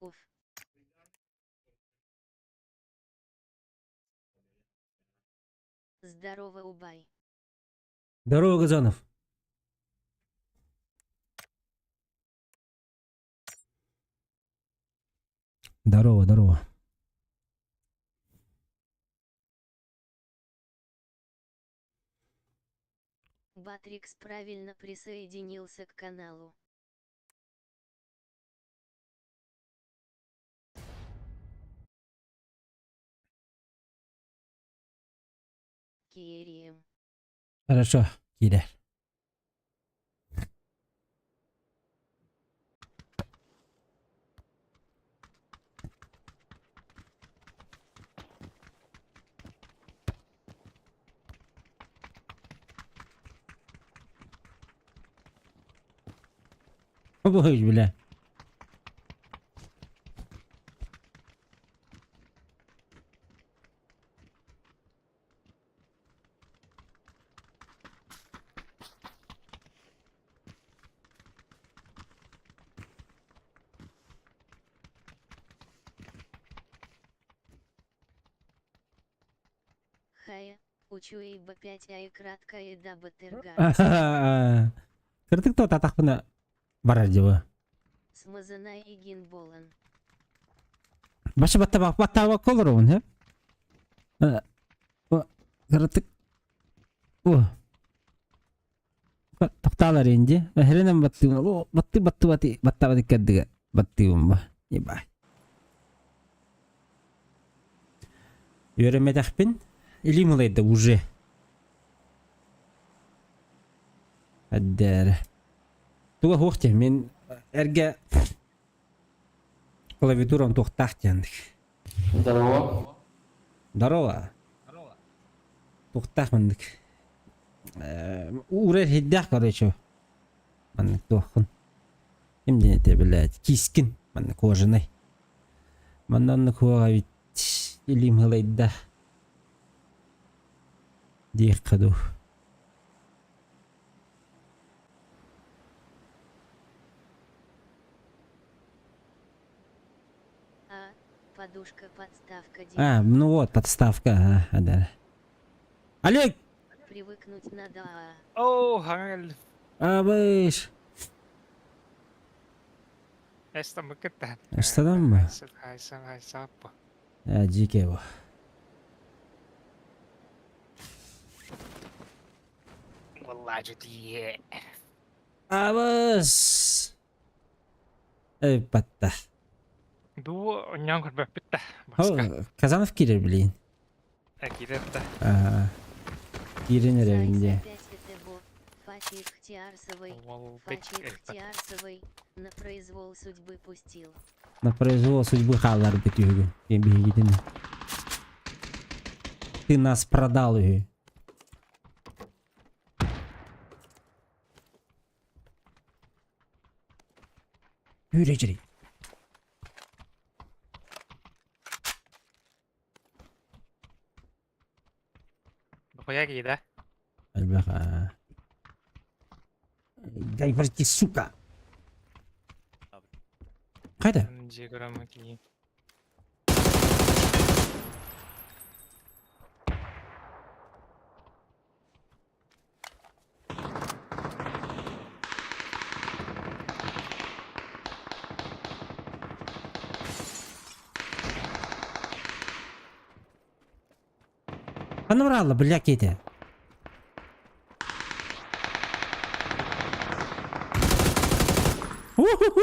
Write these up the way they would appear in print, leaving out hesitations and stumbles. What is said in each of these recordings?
Уф. Здорово, Убай. Здорово, Газанов. Здорово, здорово. Батрикс правильно присоединился к каналу. Кирием. Хорошо, киирэр. Ой, бля. Хая, учуйба 5 а и краткая даба тырга. Кырдык то татахпына барар дьыбы. Смазана игин болан. Башы батта баттаба колорун, he? Кырдык. О. Тохтаалар инди. Херенен баттыым. О, батты батты бати баттаба диккердиге баттыым ба. Ебай. Үөрэммэтэхпин илиим ылайда уже. Әддээр. Туга хуох диэн мин эргэ клавиатурам туохтаах диэн. Здорово. Здорово. Туохтаах маннык. Урэр хиддээх короче. Маннык туоххун. Ким диэн этэ блядь, кискин маннык кожаный. Манна оннук хуоҕа эбит илиим ылайда диэххэ дуу. А, подушка, подставка. А, ну вот, подставка, а, да. Олег! Привыкнуть надо. О, хаҥал. Абыш! Эстамыкыта. Эстадаммы? Хайсан хайсаппа. Дьике бу. Wallah Абыс! Эппатта. Дуу онньоон көрбөппүт да. Баска. Казанов киирэр билигин. Киирэр да. Киирэн эрэбин дии. Фатих Тиарсовый, Фатих Тиарсовый, на произвол судьбы пустил. На произвол судьбы хаалларбыт үһүгүн. Биһигитин. Ты нас продал үһү. Үүрэ Бохуйа киирэ. Элбэх Дай пройти, сука! Хайда? Дьиэ көрөммүт киин. Ханна бараалла, бля, киэтэ. Уху-ху!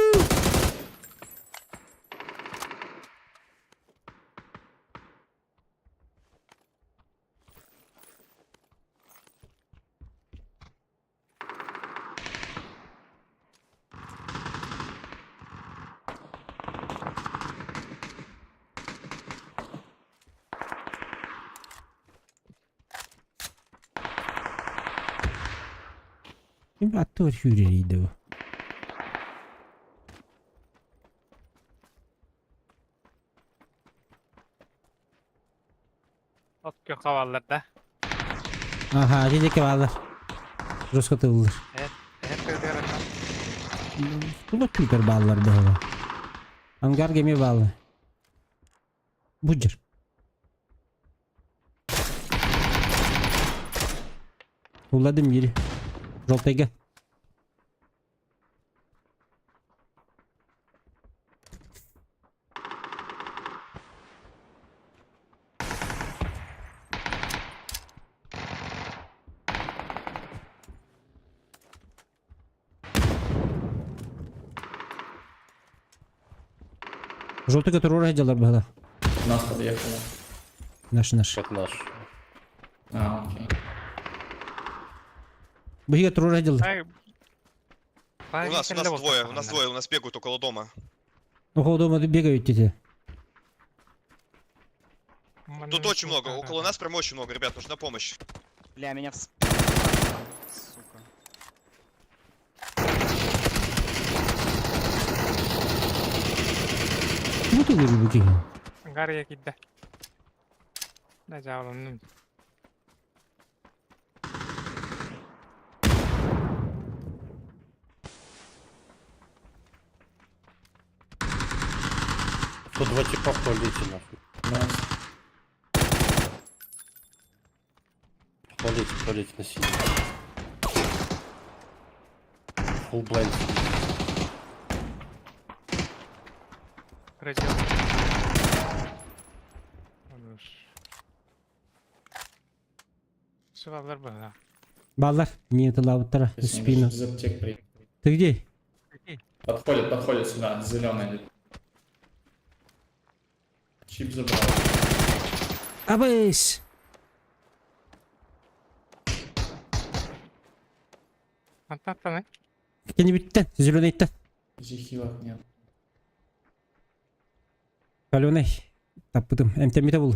Ким аттыгар сүүрэрий да бу? От күөх хабаллар да. Аха, ити диэки бааллар. Жестко тыллар. Эһэр тыытыгар атан. Тула күүтэр бааллар быһыла. Ангарга эмиэ бааллар. Будьер. Улладым бири. Желтайга. Желтый туруора сылдьаллар быһыла. Нас подъехали. Наш наш. Это наш. А, окей. Быһыга туруора сылдьаллар. Ай, У нас, у нас двое, у нас двое, у нас бегают около дома. Около дома бегают эти. Тут очень много, около нас прям очень много, ребят, нужна помощь. Бля, меня в Сука. Ким тылыр бу киһи? Ангария киирдэ. Да, дьааланным. Тут два типа в туалете, нахуй. Нас. В туалете, в туалете на синем. Full blind. Радио. Хорош. Сыбаллар быһа. Баллар. Мин тыллаабыттара. Спину. Из аптек при. Ты где? Подходит, подходит сюда, зеленый. Чип забрал. Абыс! Антаттан, Кини бүттен. Зеленый-тан. Зихилов нет. Каленый. Таппытым. Эмтэммитэ бул.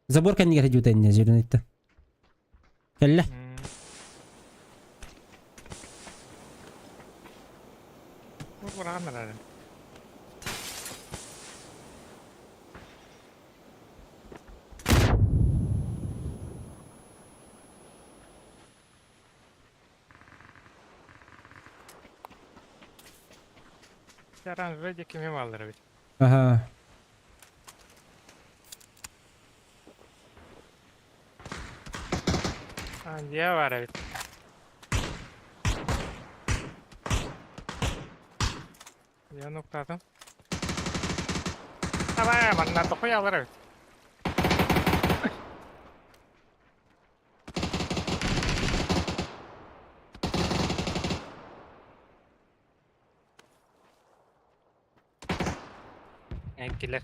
Забор кэннигэр сылдьыбыта иннэ зеленый-тан. Кэллэ. Бураан эрэ. Яран вроде кими баллар бит. Ага. А, дьиэ баар эбит. Дьиэ нуктаатым. Давай, манна тохуялар эбит. Эккилэр.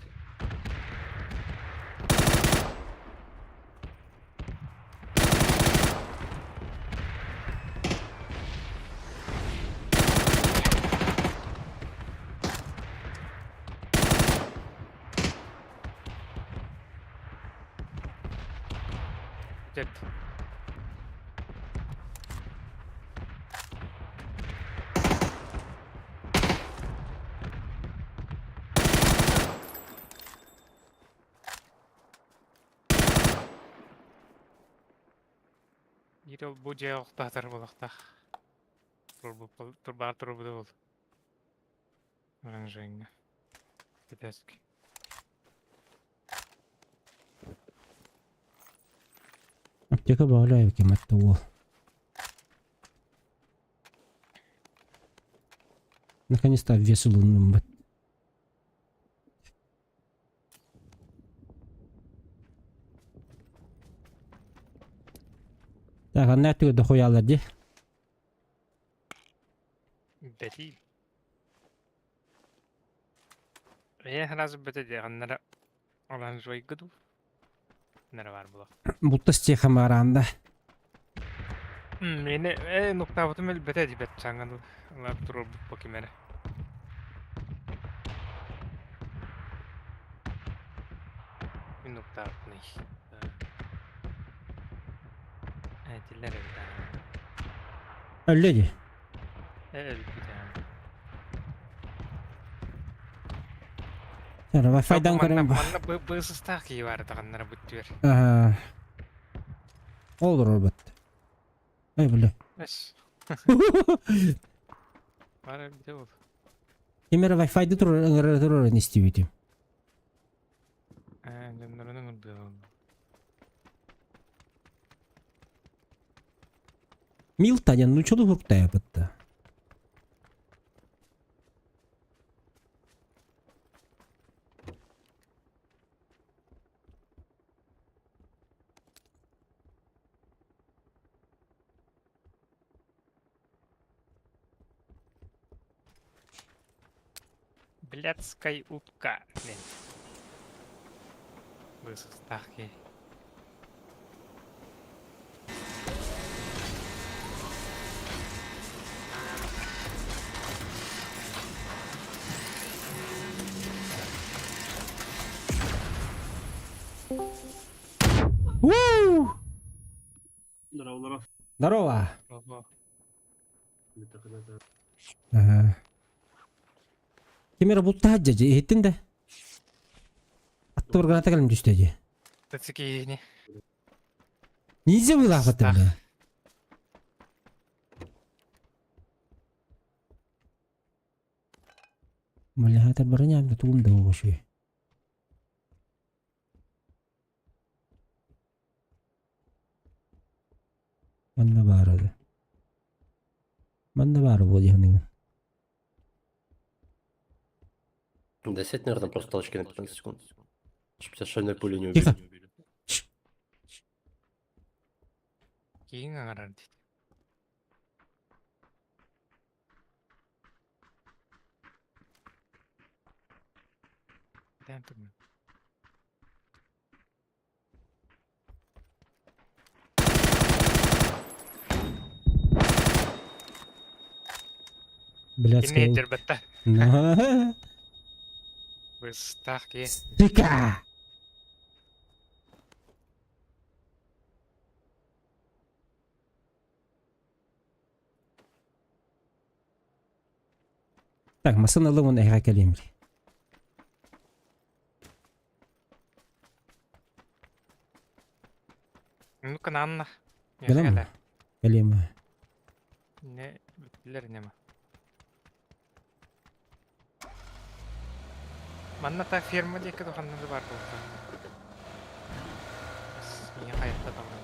Дед. Итол бу дьиэ охтоотор буолуохтаах. Турбаар турбута буол. Оранжеҥҥа. Китэски. Аптека баҕалаах ким атта уол. Наконец-то вес ылынным бат. Так, анна өттүгэр дохуйаалар дии. Бэтии. Ээ сразу бэтэ диэҕиннэрэ оранжевайга дуу? Нэрэ баар буолуох. Буттас тиэхэ маараанда. Миэнэ ээ нуктаабытым элбэтэ дии саҥа ылап туруорбуппа ким эрэ. Мин нуктаабытын Этиллэр эбит аа. Өллө дии. Өлбүтэ. Wi-Fi-дан көрөн Манна быысыстаах киһи баар даҕаннара бүттүөр. Ол олорбут. Ай, бля. Эс. Баар бите ол. Ким эрэ Wi-Fi-ды турар ыҥырар турарын истибитим. Ээ, дьоннорун ыҥырдыам. Милта диэн нууччалыы уһуктаайбытта. Блядскай утка диэн. Быысыстаах киһи. Уу! Здорово, здорово. Здорово! Ого. Ага. Ким эрэ бултаһа дьэ иһиттин да? Аттыбар граната кэлэн түстэ дии. Тацикини. Ниндзя быылаахпыт бля. Бля, это броня, да тугум да угошуй. Манна баар этэ. Манна баар буо дии саныыбын. Да сядь, наверное, просто толчки на 15 секунд. Чтоб тебя шальной пулей не Тихо. убили. Киин аҥарар дии. Дээн турна. Блядская. Кинни дербетте. На. Быстах киһи. Сука! Так, масын ылым уонна эһэҕэ кэлиэм. Ну-ка, Анна. Кэлэм. Кэлиэм. Не, бүттүлэр нема. Манна та ферма диэки ханна да баар буолта. Миҥэ хайатта даҕаны.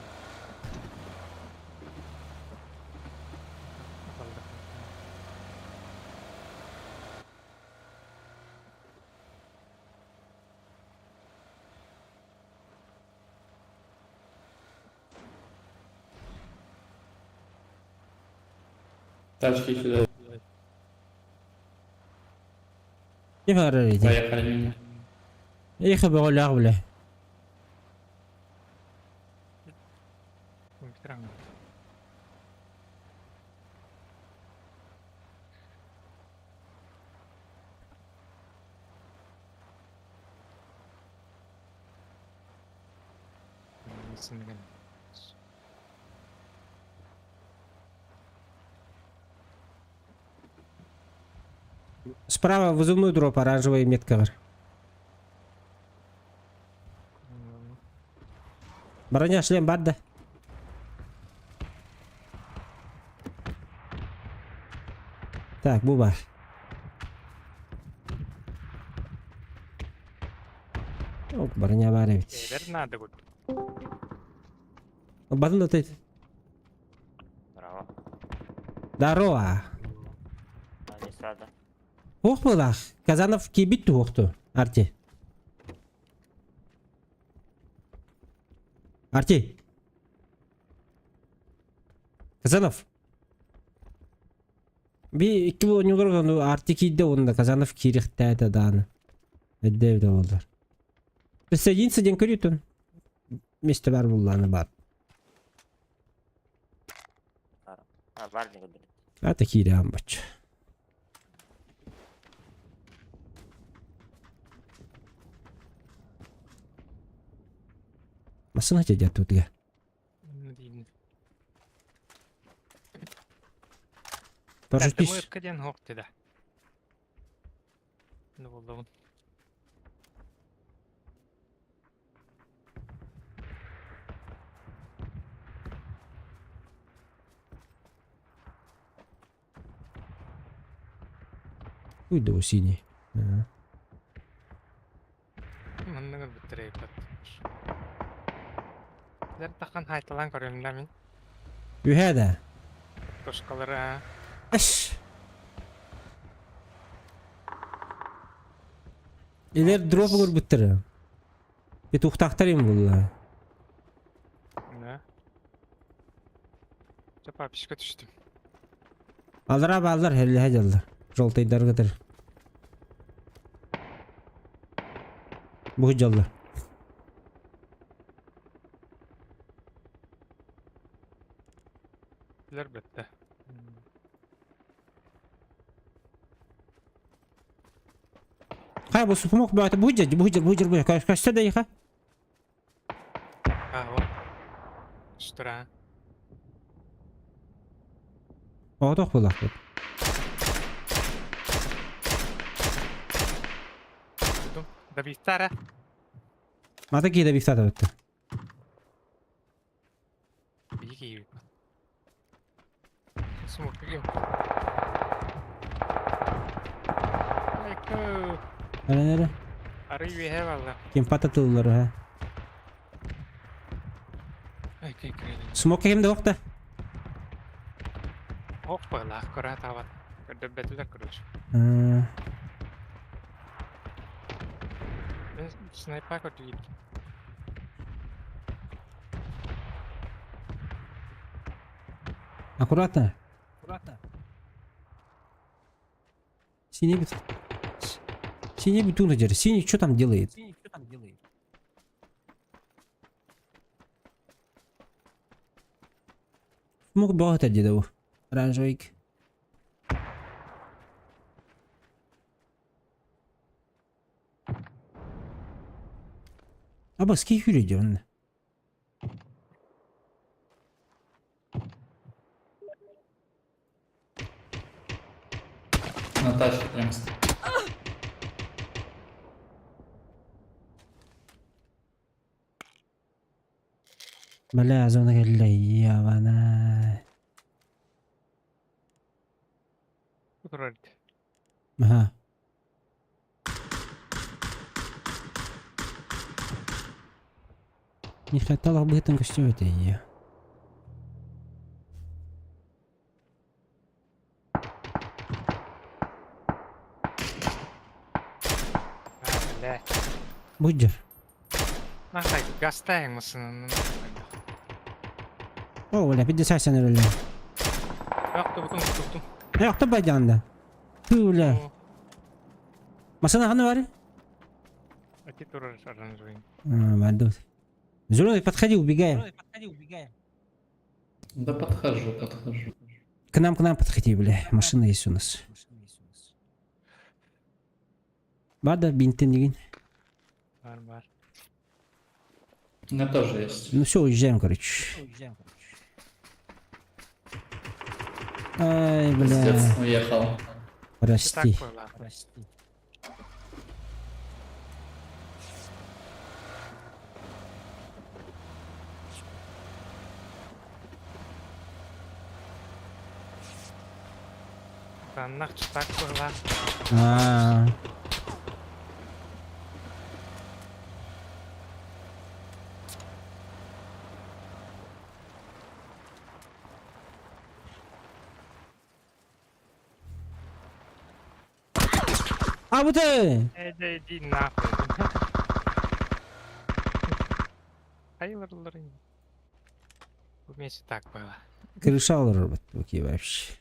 Тачки сюда. Ким арар ити? Поехали мимо. Эхэ бөҕөлөөх бile. Справа вызывной дроп, оранжевая метка бар. Броня шлем бар да. Так, бу бар. Ок, броня бар эбит. Эдэр наада курдук. Батын да тыт. Здорово. Здорово. Адисада. Ох былах. Казанов кибит туохту. Арти. Арти. Казанов. Би икки оонньуулар ону Арти киирдэ уонна Казанов киириэхтээтэ даҕаны. Эрдэ эбитэ буоллар. Присоединиться диэн көрүүтүн. Миэстэ баар буоллаҕына баар. А, баар диэн көрдүм. Ата киирэҕин бачча. Массыына дьэ тутуга. Инна диибин. Парашютист. Дымырка диэн суох дии да. Ну буллубун. Уй да синий. Ага. Манныгы бүтэрейбэт. Дэр тахан хайталаан көрүм да мин. Үһэ да. Тушкалары Аш. Илер дроп көрбүттэр. Петухтахтар им булла. Да. Чэ папишка түстүм. Аллара бааллар хеллэһэ дьаллар. Желтыйдар кытыр. Бу дьаллар. Билэр бэтте. Хай бу супумок баата бу дьа бу дьа бу дьа бу көстө да иха. А, вот. Штра. Оҕотох буолаахпыт. Добиттара. Мата киһи добиттата бытта. Биги. Смок. Айко. Эрэ эрэ. Арый үөһэ балла. Ким пататыллар ha. Ай кэй кэй. Смок ким да охта. Ох балах кора тават. Көрдөбөтүлэр короче. Мен снайпа көрдүм. Аккуратно. Аккуратно. Синий бит. Синий битун держи. Синий что там делает? Синий что там делает? Мог бы это деду. Оранжевик. Аба ски хүрүдөн. На тачке прям стоит. Бля, зона келле ябана. Турар. Аха. Не хватало бы этом костюме это я. А, бля. Будешь? Нахай, гастайын мысын. О, бля, 50 сен руле. Yok тубутум тубутум. Э, кто байдянда? Ты, бля. Масана ханы бар? Ати турар оранжевый. А, мадут. Зеленый, подходи, убегаем. Да подхожу, подхожу. К нам подходи, бля. Машина есть у нас. Бада, бинтен деген. Бар бар. У меня тоже есть. Ну все, уезжаем, короче. Ай, бля. Пиздец, уехал. Прости. Так было. Таннах так было. А. А вот ты! Эй, да иди нахуй. Айларларын. Вместе так было. Крыша робот, окей, вообще.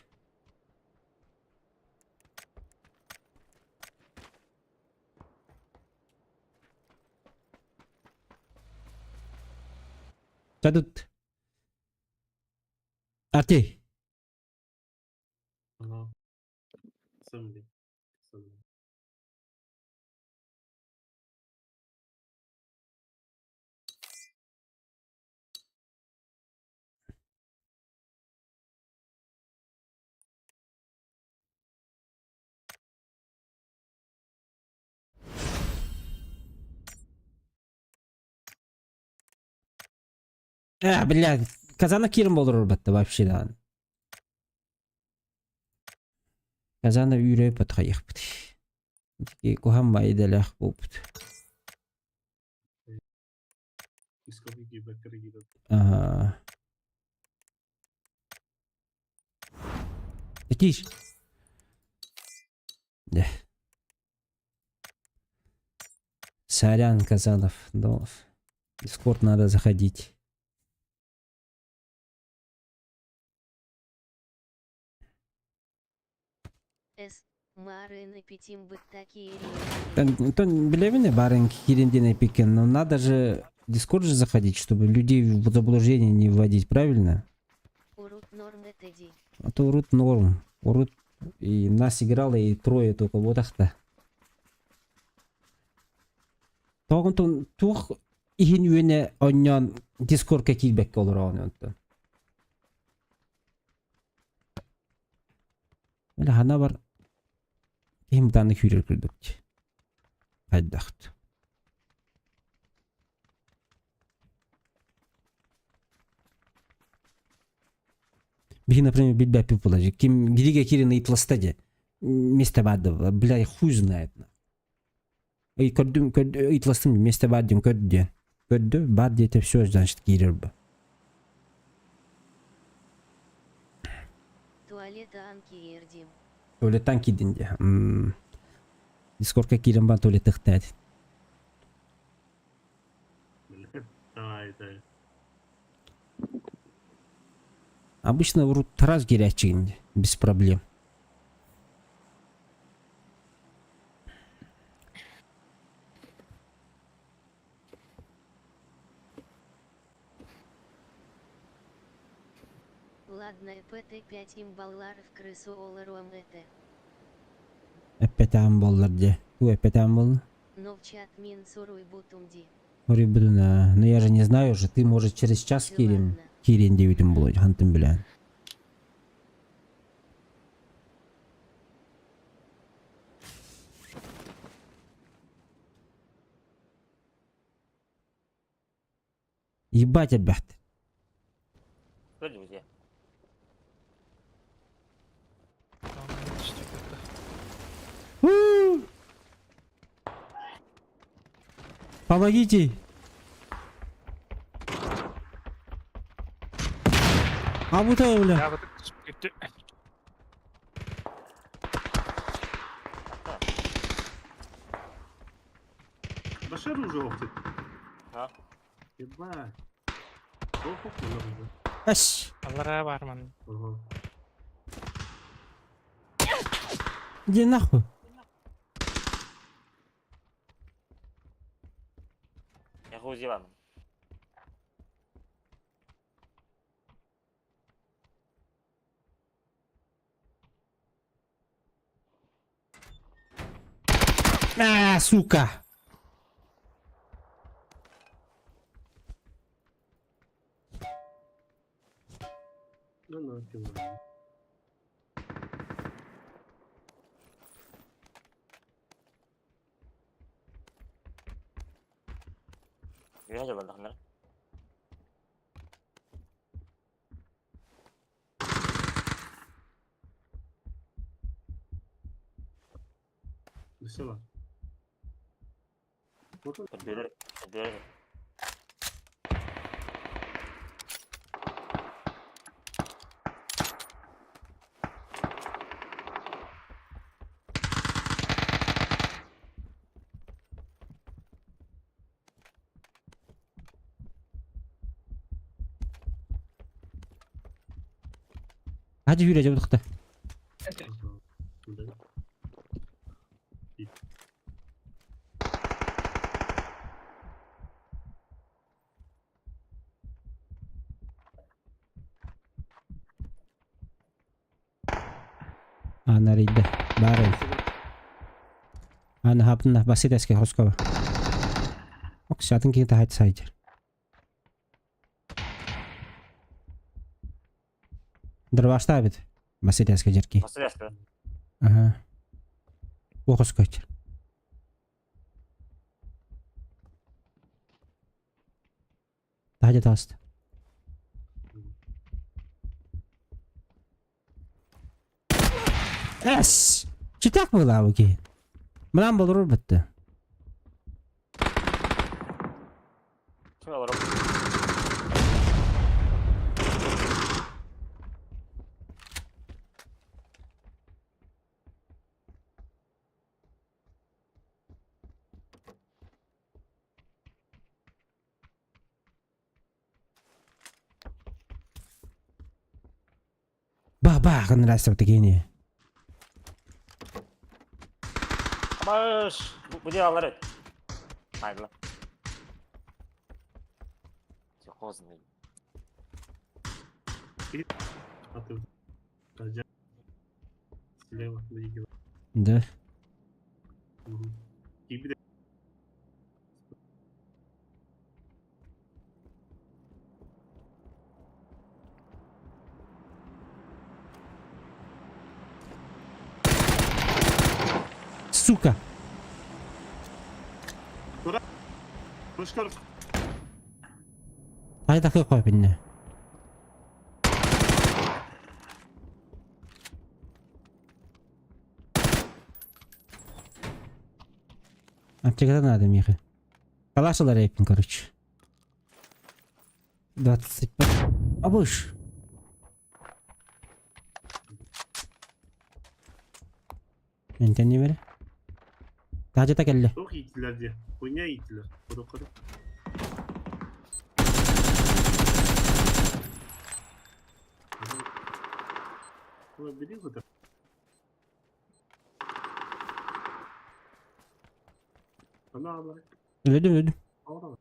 Да тут. А ты? Ага. Зомби. Зомби. Э, бля, Казана киирэн болорор батта вообще даҕаны. Казана үүрэ патхайыахпыт. Куһан байдалаах буолбут. Ага. Тише. Да. Сорян, Казанов, но в Дискорд надо заходить. С. Марын эпитим быть такие Тон билэбин барын киирин эпикен, но надо же в Дискорд же заходить, чтобы людей в заблуждение не вводить, правильно? Урут норм этэди. А то урут норм. Урут и нас играло и трое только вот ахта. Тоҕон туох иһин үөнэ онньоон Дискордка киирбэккэ олороҕун онтон. Бile хана бар киһим дааны күүрэр курдук хайдахт. Биһи, например, билбэппит буолар. Ким гиригэ киирэн ыйыталаста дии. Место баар бля, хуй знает. Ый көрдүм, көрдү, ыйыталастым место баар диэн көр диэн. Көрдү, баар диэтэ, все, значит, киирэр бу. Туалетан киирдим. Туалеттан киирдин дии. Дискордка киирэн баран туалет ыхтаат. Давай, давай. Обычно урут Тарас киирээччигин без проблем. Ладно, ПТ-5 имбалларов крысу олором это. Эппэтэҕим буоллар дии. Тугу эппэтэҕим буолла? Но в чат мин суруйбутум дии. Суруйбутун но я же не знаю уже, ты может через час киирин, киирин диэбитим буолуо, хантан билээн. Ебать элбэхтэр. Друзья. Помогите! А вот это, бля. Башар уже охтит. А? Ебать. Ох, ох, уже. Аш! Аллара бар ман. Ага. Иди нахуй. Я хуй зелан. А, сука! Ну, на, пила. Я же Весела. Вот он. Подбери, подбери. Hadi yürü Recep Ага. Да. Аана арыйда. Баар Аана хапына басыт эске хоскова. Ок, сатын киһи таһайт сайдер. Дырбаштаабыт. Басыт эске жерки. Посредственно. Ага. Охоскочер. Таһа таҕыста. Эс! Читак была окей. Мынан болор бітті. Ким олорор? Ба-ба, гынырасып дегене. Абаш! Бу дел алар эт. Айдыла. Психозный. А ты Подожди. Слева, двигай. Да. Угу. Кибер. Сука! Вышка. Ай такой қойып Аптекада надо, Миха. Калашалар рейпин, короче. 25. Абыш. Ментен не бере? Тажы келді. Çok iyiydiler diye. Хуйня iyiydiler. Koru koru. Бери вот Она алар. Өлдüm өлдüm. Алар.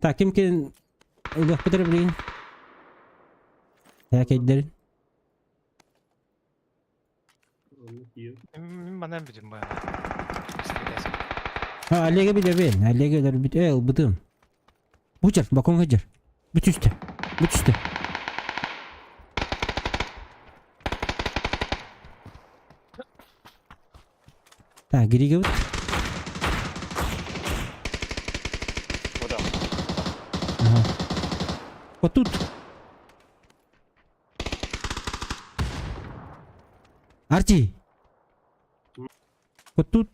Так, ким кен өлөх бітір білейін. Так, әйдерін. Onu yiyor. Мин манан бүтүн бу. Ha, Олеге биле бен. Олеге өлөр бит. Эй, бытым. Бучер, бакон хыджыр. Бүт үсті. Бүт үсті. Так, гириге бут. Куда? Ага. Вот тут. Арти. Вот тут.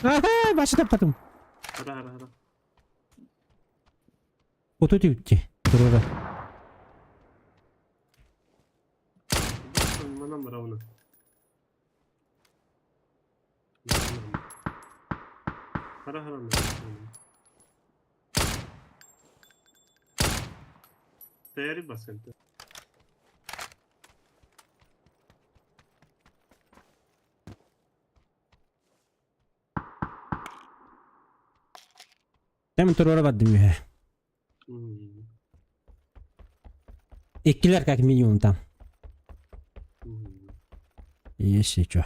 Ага, башы таппатым. Хара хара хара. Вот тут үтті. Турора. Манам равно. Хара хара. तैयारी बस انت. Hemen турора бардым үйе. Иккилер как минимум там. Если чё.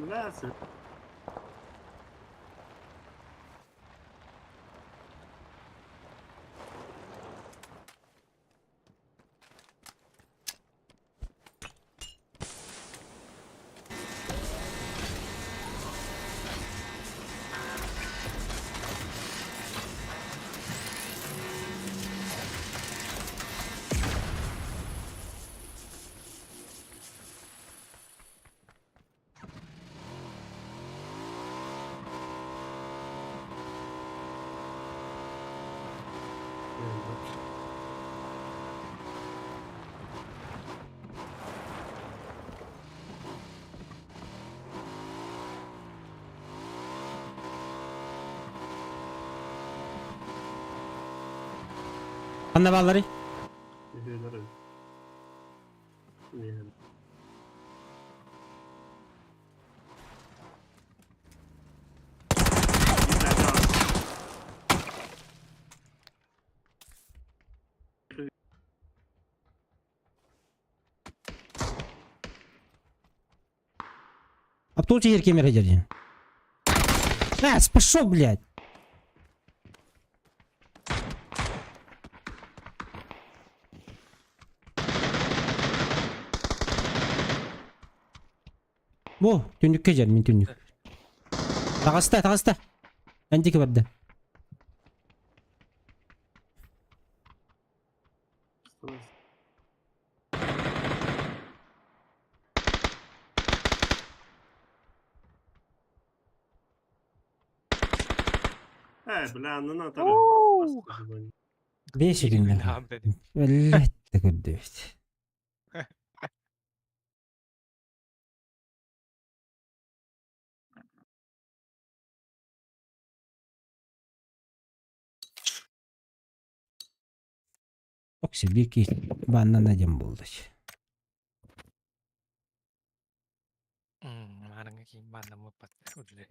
Nasıl? Ханна баалларый? Үһүөлэр эбит. Миэхэ. Автобус иһэр ким эрэ дьэрдин. А, пошел, блядь! Бу, түннүккэ дьэр, мин түннүк. Таҕыста, таҕыста. Эн диэки барда. Э, бля, ну надо. Бес күннэн. Блять, да көрдүбүт. Окси биир киһи бааннана диэн буолла. Маарыҥҥа киин бааннаммыппат үлэ.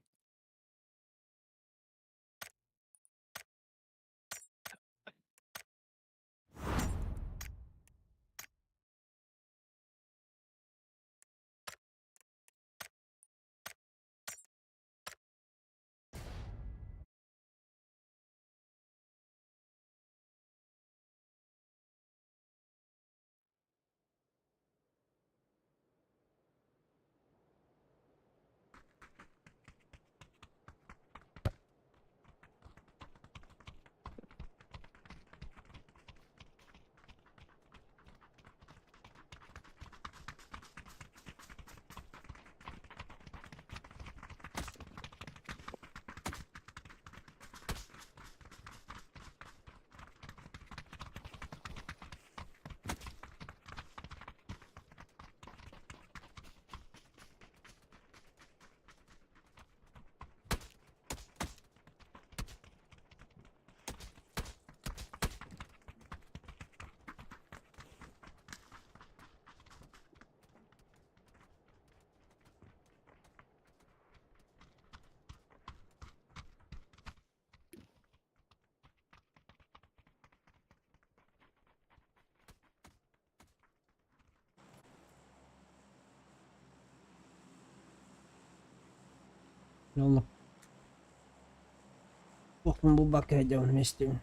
Yallah. Bokun bu bakka дьон местим.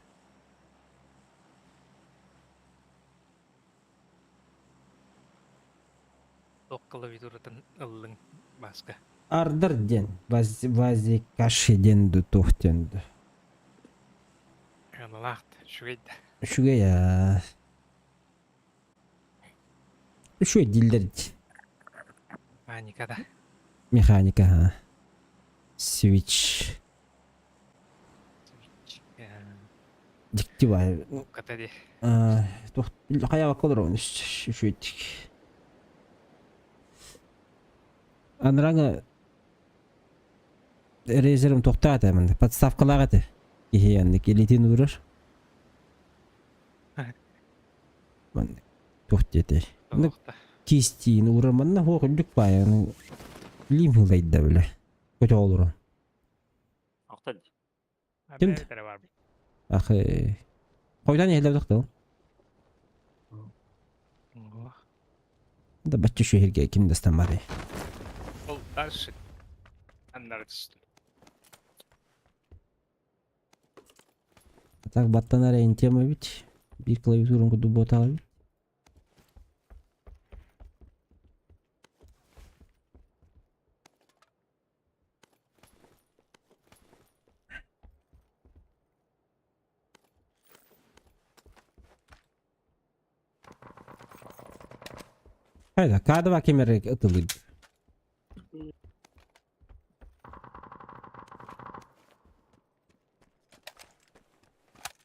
Туох клавиатуратын ыллыҥ, Бааска? Ардар диэн, вазикаши диэн ду туох диэн ду. Ыаналаах да, үчүгэй да. Үчүгэй аа. Үчүгэй дииллэр дии. Механика да. Механика, ха. Switch. Switch. Дьикти баай. Кнопката дии. Туох хайаабакка олоробун үчүгэйдик. Анарааҥы резервым туохтаах этэ манна подставкалаах этэ. Киһи аннык илиитин уурар. Маннык туох диэтэй. Ну кистиин уурар манна хуох үрдүк баайа илиим хылайда бile. Көтө олорон. Охтон. Ким? Ах, Хойдан иһэллэр тохтол. Да бачча шehirге ким дастамары. Ол дальше. Аннары түстүм. Так баттан эрэ тема бит. Биир клавиатурун курдук буотаҕа бит. Хайда, кадова кемерек ытылыр.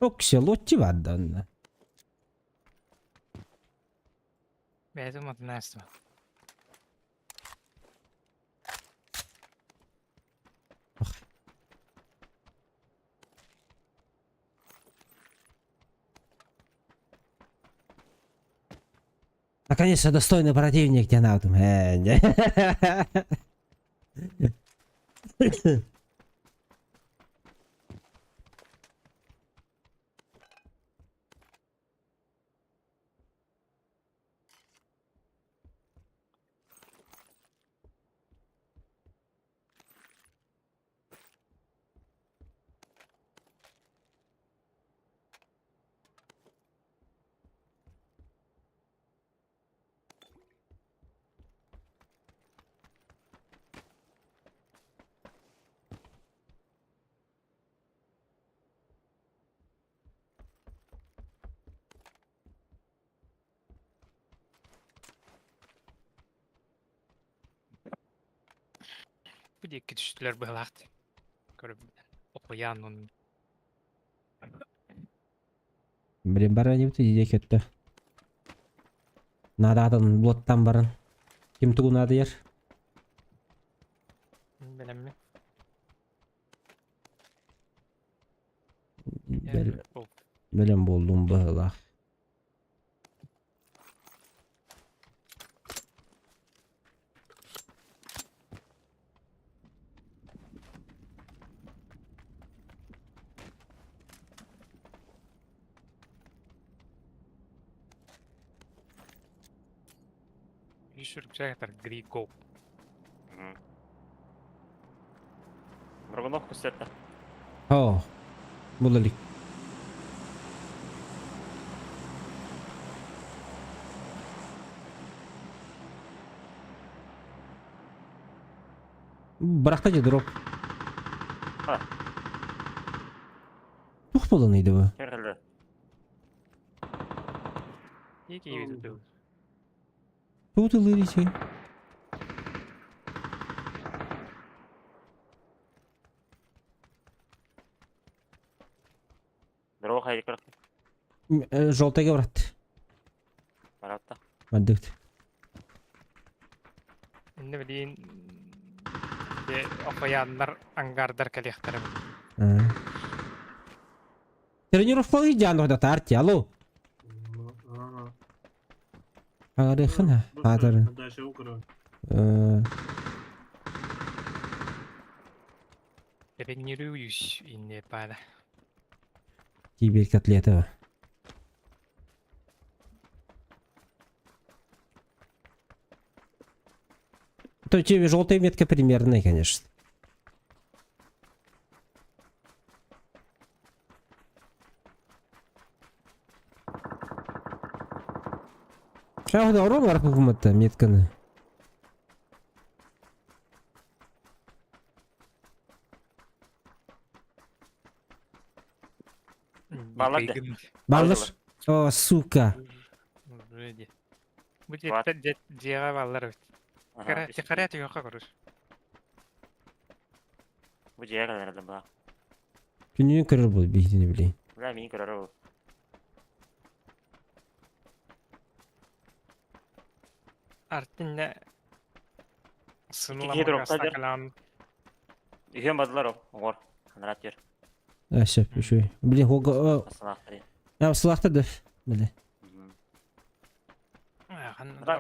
Оксе, лотти барда онно. Бэйэтин матын астым. Наконец-то достойный противник диэн аатым. Бу диэки түстүлэр быһалаах дии. Көрөбүн. Окуйаан он Блин, баран диэбит диэки өттө. Наадатын блоттан баран. Ким тугу наадыйар? Бэлэммин. Бэлэм буоллум быһыылаах. Үс рюкзак Григо. Моргунов кустетта. О, булали. Бырахта же дроп. А. Тух болан иди бу? Кэрэлэ. Ики виду. Тут ылыричи. Здорово, хайди көрөк. Желтыйга брат. Баратта. Маддык. Инне билин де окуяннар ангардар кэлиэхтэрэ. Тренировкалыы дьаан охда арти, алло. Ага. Агарыхына. Аатарын. Дальше укры. Тренируюсь инне пада. Кибер котлета. То тебе желтая метка примерная, конечно. Шахда урон арпы метканы. Баллар Баллар. О, сука. Бу дьиэҕэ баллар эбит. Тихаря түһүөххэ көрөр. Бу дьиэҕэ кэлэр баа. Күнүн көрөр бул биһитини билейин. Бля, мин көрөр ол. Артинне Киһи дропта дьэр. сыналам Үһүөн бадылар ол. Оҥор. Ханарат жер. А, все, еще. Блин, ого. Асылаахтар. А, сылахта да. Блин.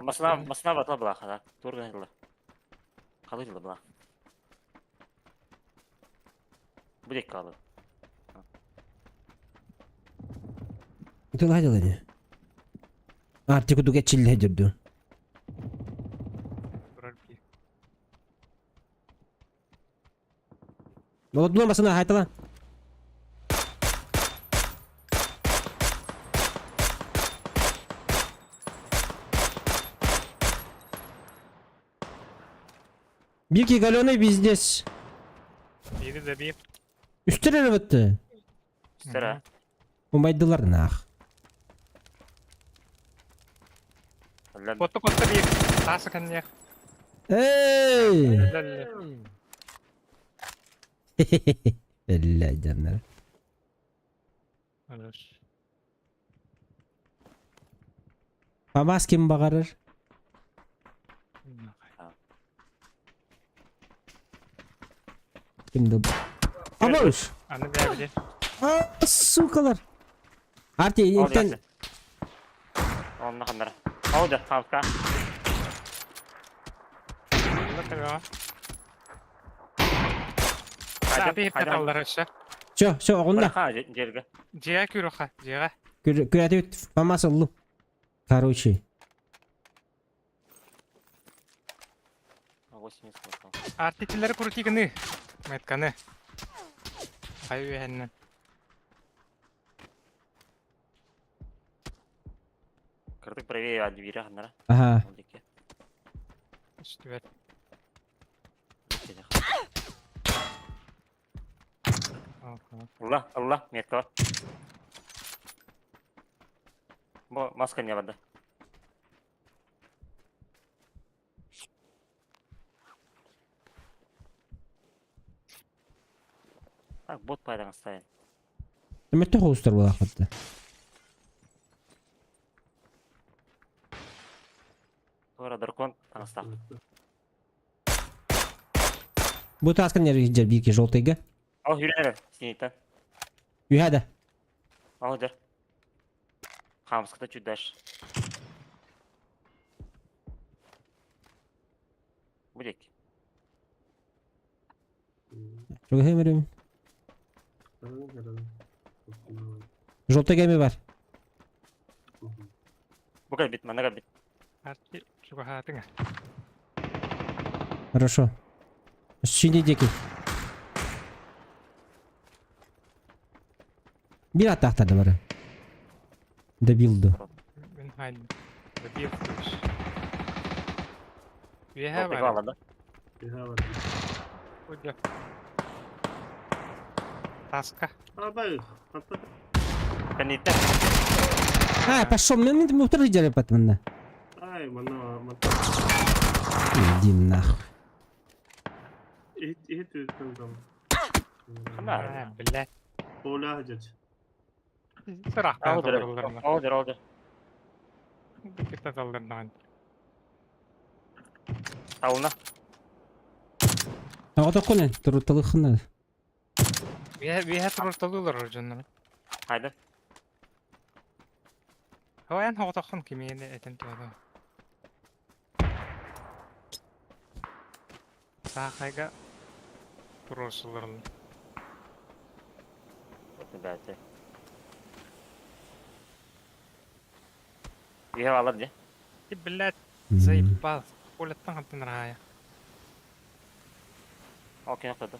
Масына масына батла була хада. Турган жылы. Калы жылы була. Бу дек калы. Ты ладила не? Артику дуга чилле жүрдү. Молодуна басына хайтала. Бики галеный везде. Бири да биир. Үстер бітті. Үстер Умайдылар нах. Котто котто биир. Тасы кэнниэх. Эй! Бля, жаннар. Памас ким бағарыр? Кимді? Абыш! Аны бэбили. А, сукалар! Арти, интен... Онна ханнара. Ол да халка. Все, все, оҕунна. Дьиэҕэ күрүөххэ, дьиэҕэ. Күрэтибит, фамас ыллым. Короче. Артикиллери крутиганы, метканы. Хай үөһэннэн. Кырдык правее двери ханнара. Ага. Үстүбэт. Алла, алла, метка. Бу маска не барды. Так, бот пайдаң ставим. Мөттө хоустар буолаахпытта. Туора дракон таҥастаах. Бу тааскын нервиһдьэр биирки желтыйга. Ол хүрэр синиттэн. Үһэ да. Ол дьэр. Хаамыската чуть дальше. Бу диэки. Чугаһыам эрэ. Желтый кэми бар. Бу кэлбит, манна кэлбит. Арти чугаһаатыҥ. Хорошо. Синий диэки. Биир аттаахтар бары. Добил ду. Мин хайдым. Добил дууш. Үөһэ Желтый бар. баалар да? Удьа. Таска. Кэнниттэн. А, пошел, мен мен утары жарапат манна. Ай, манна, манна. Иди нахуй. Иһит, иһит үттэн там. Ханна? А, блядь. Оля хадьач. Сырахтан Ол дьэр. толорулларна. Ол дьэр, ол дьэр. Кытта талларнаан. Тауна. Оҕотоккун туруталыххына. Үөһэ үөһэ турурталыылар дьоннор. Хайда. Хавайан хоҕотоххун кимиэни этэн туһата. Саахайга туруорсулларын. Бәте. Үөһэ баалар дьэ. Ти блядь, заебал. Полеттан хантан рая. Ол кини охторду.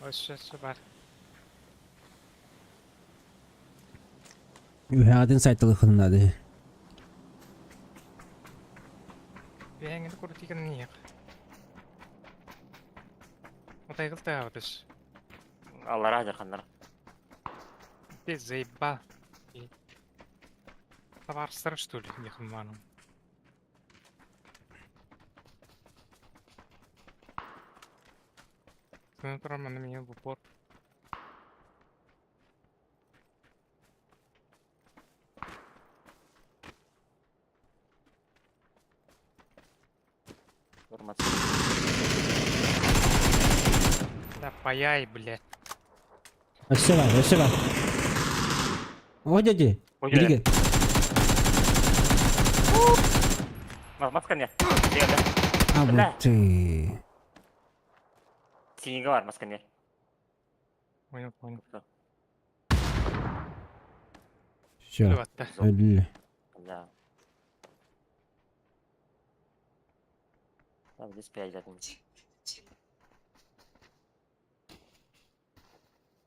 Өссө өссө бар. Үһэҕитин сайталыххына дии. Үөһэҥҥини крутиканы ниэх. Отайгыл таабытыш. Аллараа дьарханнара. Ты заебал. Товарстар что ли, нехманом. Смотрим на меня в упор. Формат. Да паяй, блядь. Өссө бар, өссө бар. О, дяди. Ой, Билиги. Маска не. Дегенде. А Бля. вот ты. Синиге бар маска не. Понял, понял. Все. Плевать-то. Өллө. Да. Так, здесь 5 где-нибудь.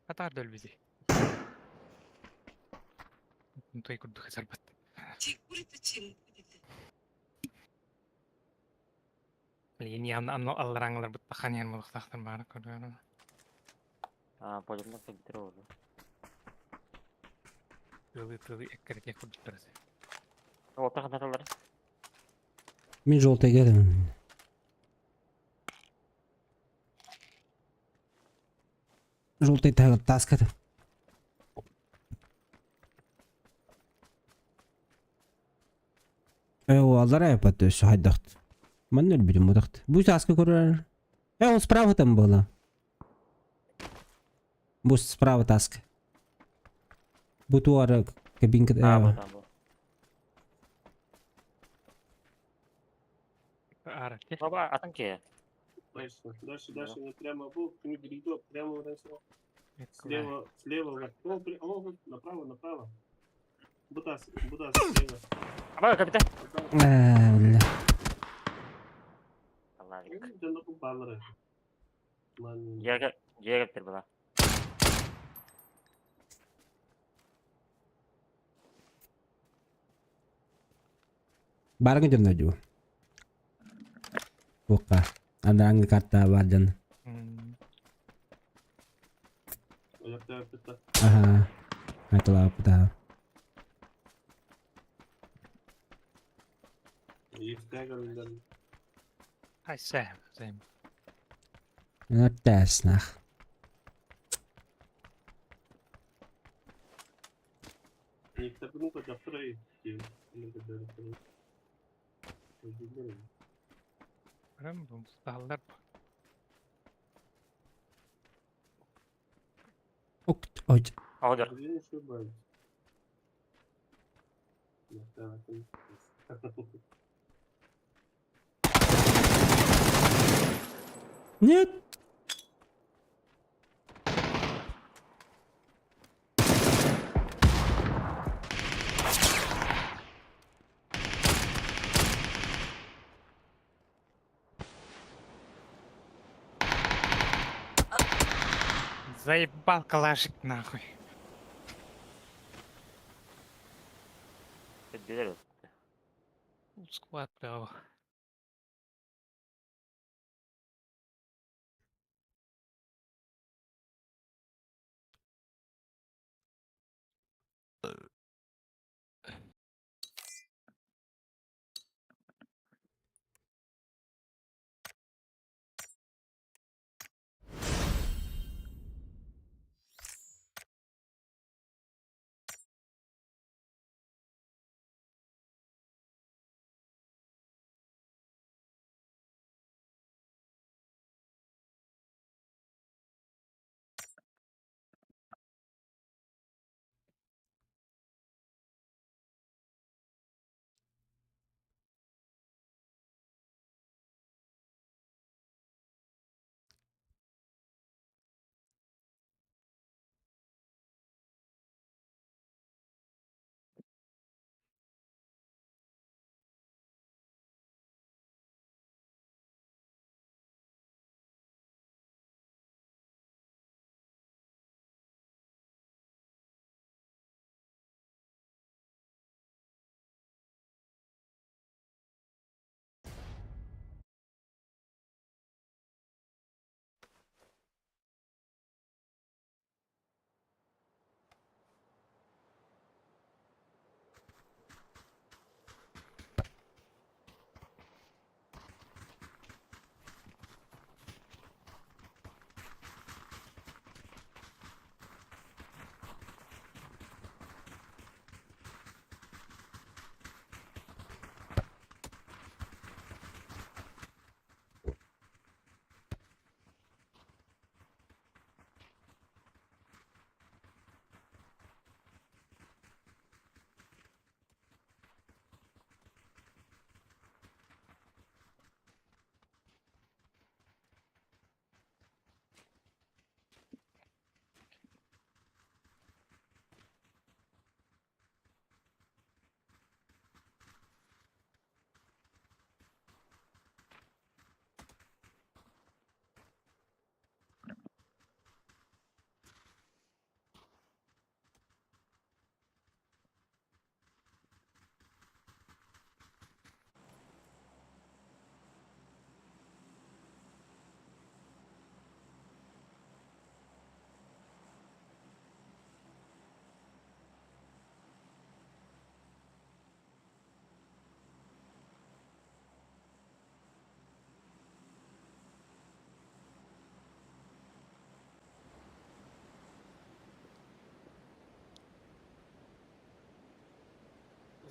Хатар дөлбүзі. Той курдук хазарбат. Блин, я анно аллараңлар бут бахан яр мулуктактар бары көргөн. А, полимна фигдро уже. Тылы тылы эккерге курдуктар. Вот так надо. Мин желтый келем. Желтый таската. Э, аллара япат өссө хайдахт. Манна өлбүтүм мудахт. Бу таска көрөр. Э, он справа там было. Бу справа таска. Бу туара кабинка. А, вот там был. Арати. Баба, атын киһи. Дальше, дальше, дальше, не прямо был, не перейду, прямо дальше. Слева, слева, вверх. О, о, направо, направо. Бутас, Бутас, слева. Аба, капитан. Направо. Э, бля. Аллах. Дьоно купалары. Ман. Дьиэгэ, дьиэгэ кэлбит была. Барыҥа дьонно дуу. Туохха. Анарааҥҥы карта баар дьон. Өлөктөөппүттэр. Аһаа. Айталаабыта. Иистээх өлүннэр. Ай, Сэм, Сэм. Тээснэх. Иистэппин көтөхтөр эй. Диэн. Өлүннэр. Прям бу сталлар. Ок, ой. Оҕолор. Блин, ошибаюсь. Нет. Заебал калашик нахуй. Билэр. Склад браво.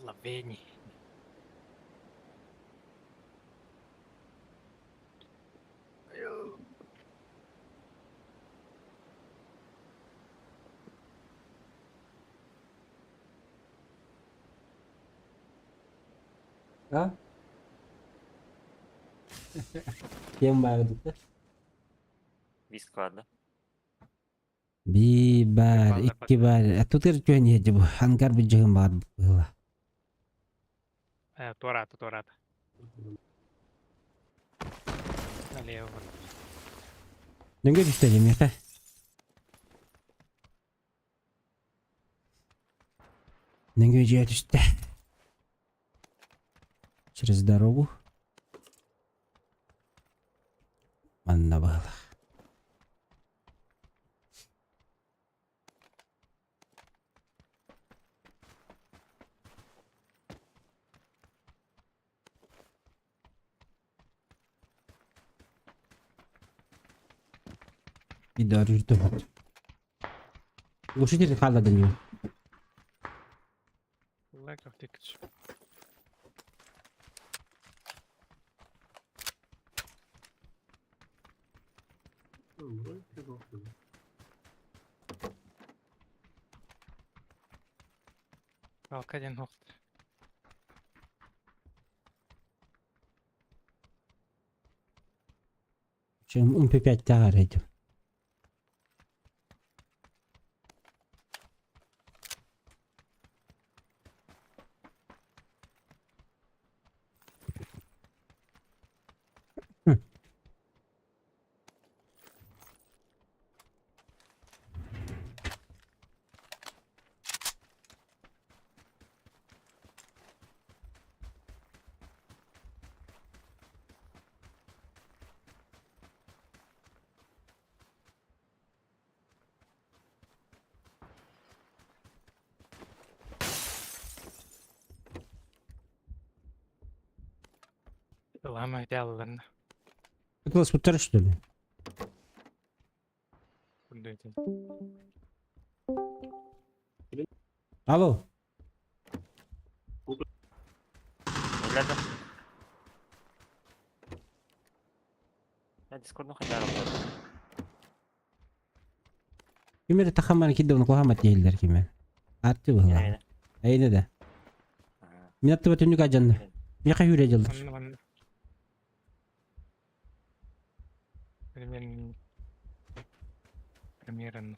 Лавени. А? Кем баар да? Бис склад, да? Биир баар, икки баар. А тут түһэн иһэрдэ бу. Ангар быдьыгын баар быһыла. Туораата, туораата. Налево. Нөҥгө түстэ дьэмиэхэ. Нөҥгө дьиэ түстэ. Через дорогу. Манна быһылах. Bir жүрді. Глушитель хаалла до него. Лайков тикч. Алка диэн хуохтар. Чем МП5 тағар этим. Лама дьаалланна. Это скутер, что ли? Курдуйтин. Алло. Биллэрдэ. Я дискордну хотя бы. Кимер тахамар кидде оны кухамат дейілдер киме. Атты бұғыла. Әйне да. Мен атты бөтүнүк ажанны. Меха хүрэ жылдыр. Манна манна. Примерно. Примерно.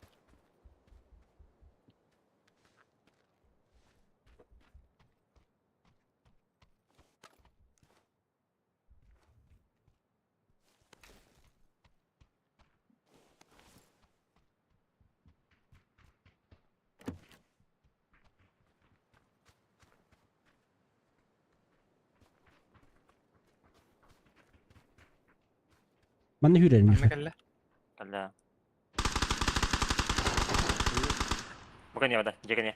Манна хүрэр Манна меха. кэллэ. Алла. Бука не вода, дьэ не.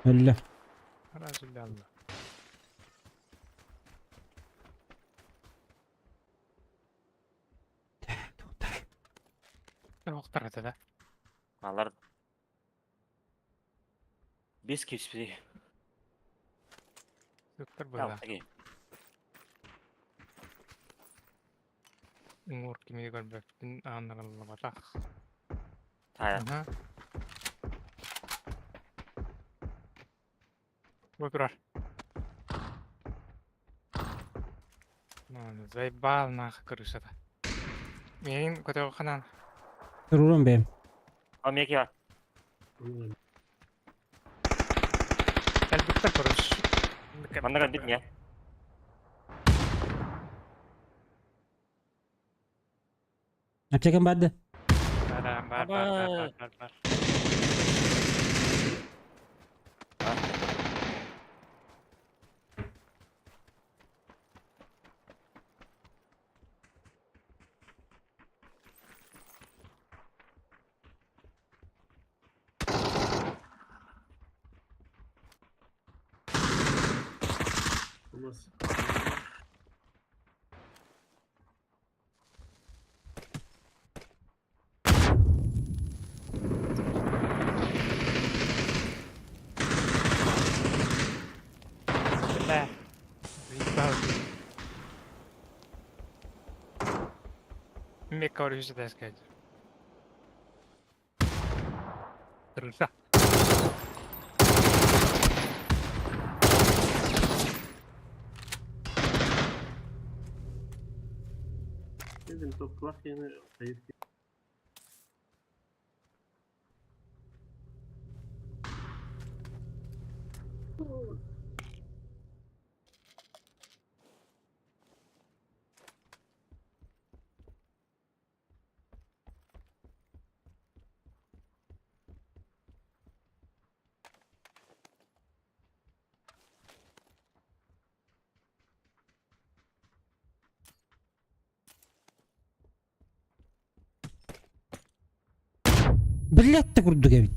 Өллө. Разулялла. Охтар это да? Алар. Бес кеспи. Доктор была. Уҥуор кими көрбөппүн ааннарыллыбатах. Тая. Аха. Бу турар. Ну, заебал нах крышата. Мин көтөҕө Турурун бэм. О, меки бар. Кэлбиттэр көрүш. Манна бит не. Аптекам барды. Бар бар бар бар бар бар. У нас Бля. Заебал. Мекка орүсэ сказать. Трыса. Винтовкалаах киһини хайыр Блядь да курдук эбит.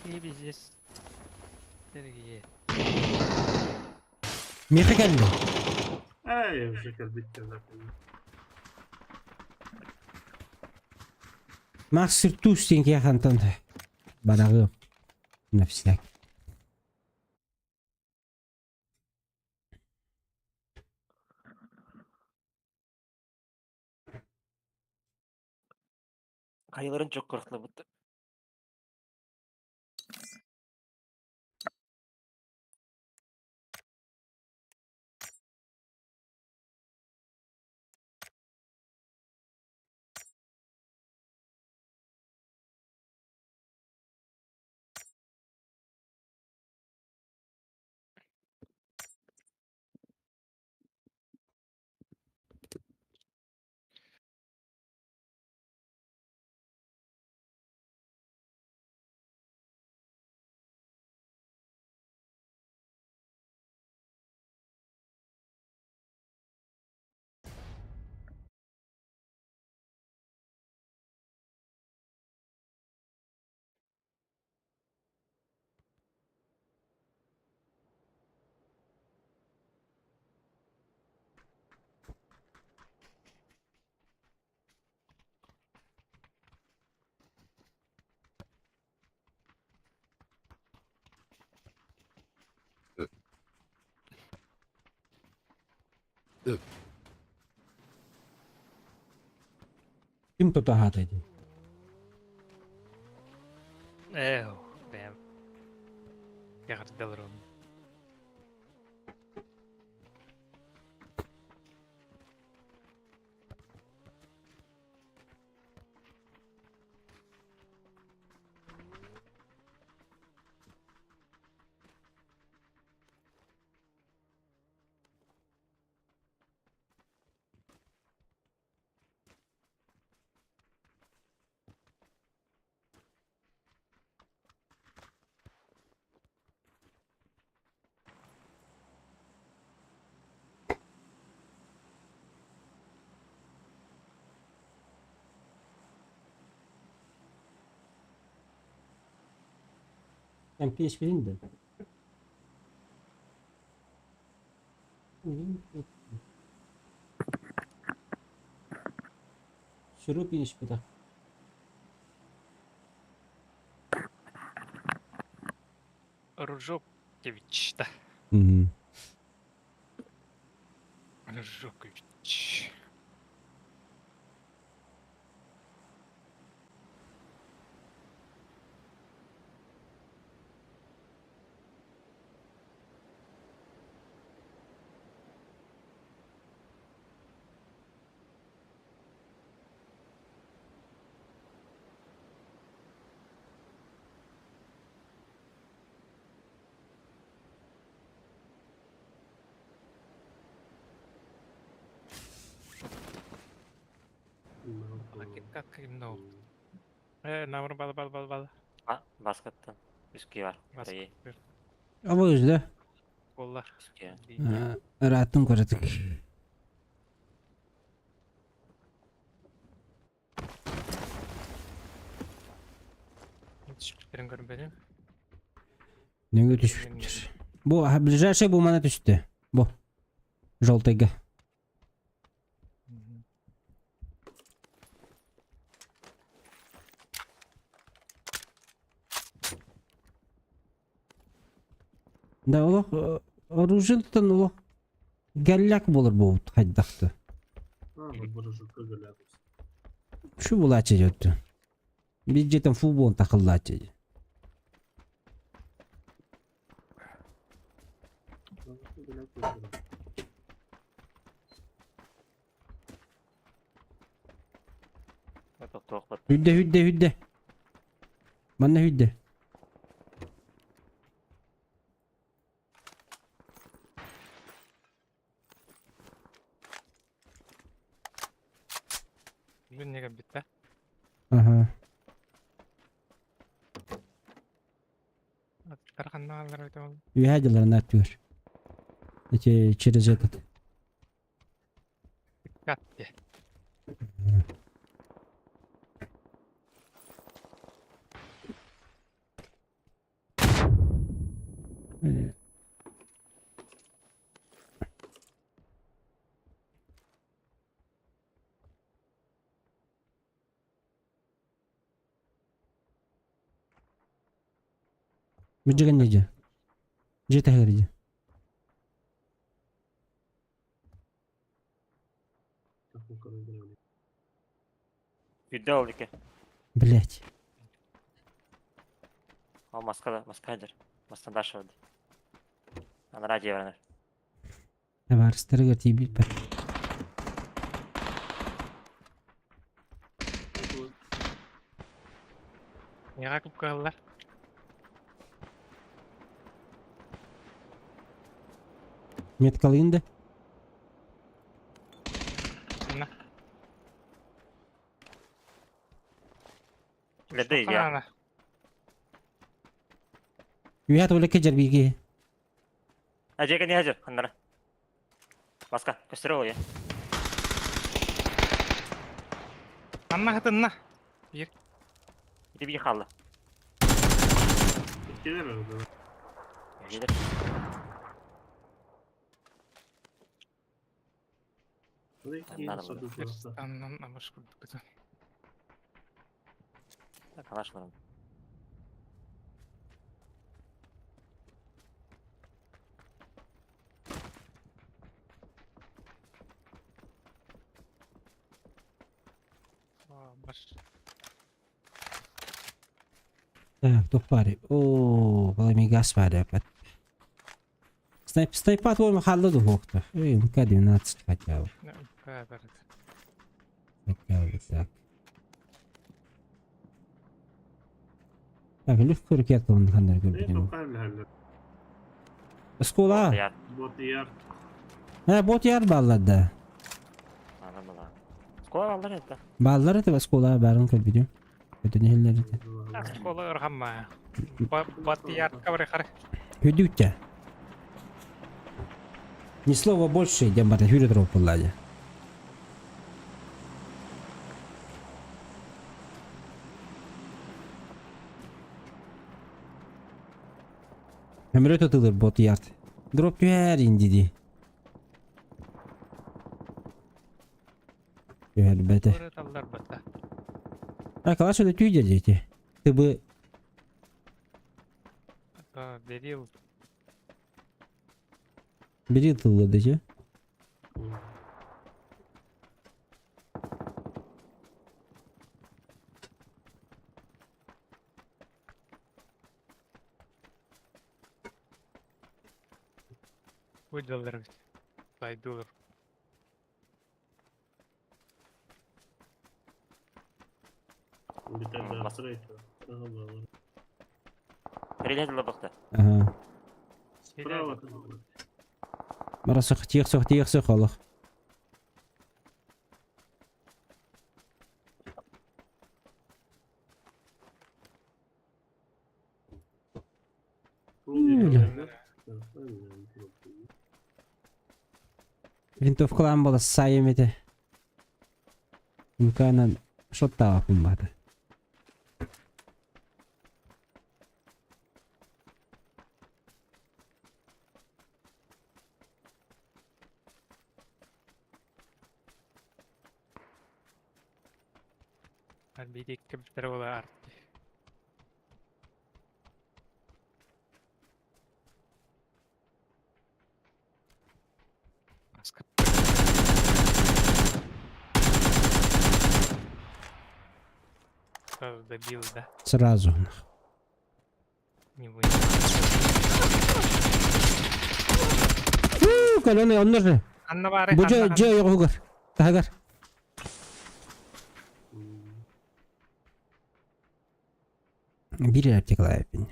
И пиздец. Сергей. Миэхэ кэллэ. Эй, уже кэлбиттэр Макс Иртуш диэн киһи хантан бараҕыам. Навсяк. Хайаларын çok korkuttu. Ким тута аһаата ити? Эх, бэм. Яҕырдаларым. Эн PHP-ин да? Сүрү PHP-да. Ружокевич, да. Ружокович. Как no. Намыр бал бал бал бал. А, баскаттан. Үскü var. Баскат. Burayı Ama özle. Буолла. üskü. Ырааттын көрөтүк. Түспүттерин көрбөтүм. Нөҥүө түспүттэр. Бу ближайший бу мана түстэ. Бу. Желтыйга. Да олох оружиетын олох галляк болор буолбут хайдахты. А, вот буржука галятус. Шу булаачы дьөттү. Бюджетен футбол тахыллаачы. Hүйдэ, hүйдэ, hүйдэ. Манна hүйдэ. Бүгүн не кэлбит Аха. Аттар ханна хааллар эбитэ ол? Үөһээ дьылларына аттыгар. Эти через этот. Икки Бүддьэгэн дьэ. Дьиэ таһыгар дьэ. Үрдэ ол ики. Блять. Ол маска маска дыр. Мастан дальше воды. Анараа дьиэ баранар. Табаарыстарыгар тиийбиппэр. Миэхэ кып-кыһыллар. Меткалыын да? На. Леды я. Үһэ туолекке дьэрбииги. Ажека не хажыр, ханнара. Маска, көстөрө ол я. Анна хатынна. Бир. Ити бии хаалла. Иккилэр orada. Жидер. Аннан амаш курдук. Калаш барам. Так, туох баарый? Оо, балай газ баар эбит. Снайп, снайпат уома хаалла дуһуохта. Эй, МК-12 хотя бы. Хотя бы так. Так, легкую ракету он ханнар көрбүтүм. Оскуола. Э, бот яр бааллар да. Оскуола бааллар это. Бааллар это оскуола баарын көрбүтүм. Өтөн иһэллэр этэ. Оскуола ырхамма. Бат ярка бар хары. Хүдүүтэ. Ни слова больше, диэн баран хүрэ туруп булла дьэ. Өмүрө тутулur бот ярт. Дроп түһэр индиди. Түһэрбэтэ. А калаш это түйдер дети. Ты бы... Берил. Бери тылы дечи. Выдаллар. Байдулар. Перелезли бахта. Ага. Справа. Бара сох, тиэх сох, тиэх сох олох. Винтовкалаан буола саайым этэ. Мканан шоттаабаппын баата. Биир кэбитэр буола арт. Сразу добил, да? Сразу. Не вынял. Фу, каленый, онно же. Анна бары, Бу дьэ, дьэ, оҕугар. Таһыгар. Биир эрэ аптекалаабыппын.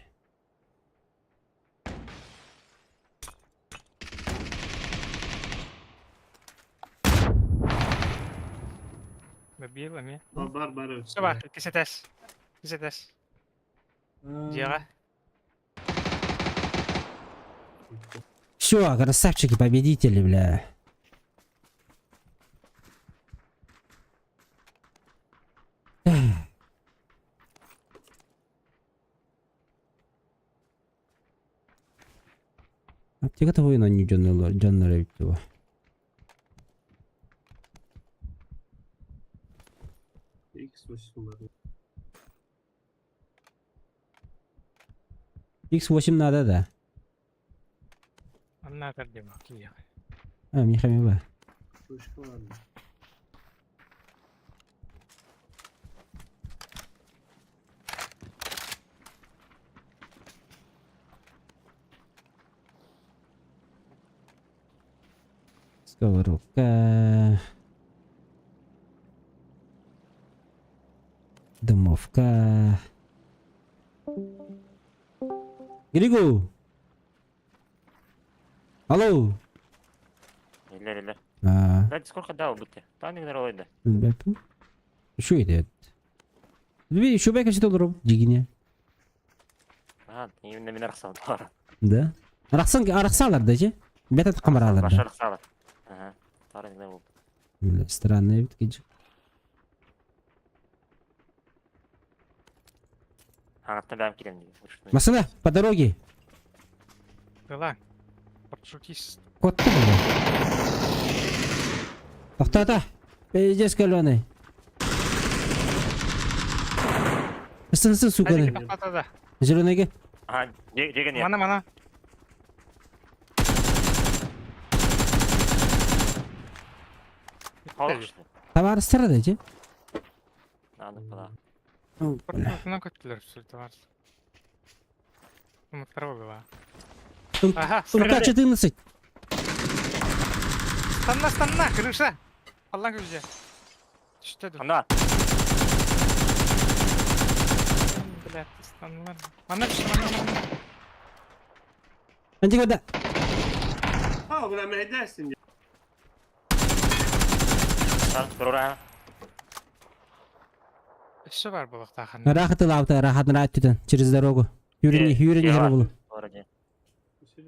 Бил эмиэ. Бар бар. Все бар, кисетес. Кисетес. Дьиэҕэ. Все, красавчики, победители, бля. Аптека того и дьоннор дьоннор эбит дуо. X8 бар. X8 надо, да? Анна көрдүм киһиэхэ. А, миэхэ эмиэ баар. Вышка бар. Сковородка. Дымовка. Григу! Алло! Или, или. А, Да, сколько дал бы ты? Та не да. билбэппин. Үчүгэй диэт. Үчүгэй кэпсэтэ олорор дьигине. А, именно мен арахсан бар. Да? Арахсан арахсалар да же? Бэтэ камаралар Баш да. арахсалар. Ага. Тара не болды. Бля, Странный эбит киджи. Аңаттан бәрім келемін дейді. Масына, по дороге. Была. Парашютист. Куотта бля. Тохтоото. Пиздец каленый. Сын, сын, сука. Да. Зеленый Ага, деген Мана, мана. Халық что? Табаарыстара да же? Надо куда. Бля. көттүлөр сүртү бар. Второго была. Ага, МК-14. Станна, станна, крыша. Аллах көзде. Түштө. Анда. Блядь, станнылар. Мана түштү, мана, мана. Антигода. А, бля, мэйдәсин. Тура. Өссө бар булуктахан. Рахаты лавта, рахат рахат через дорогу. Юрини, юрини хербулу.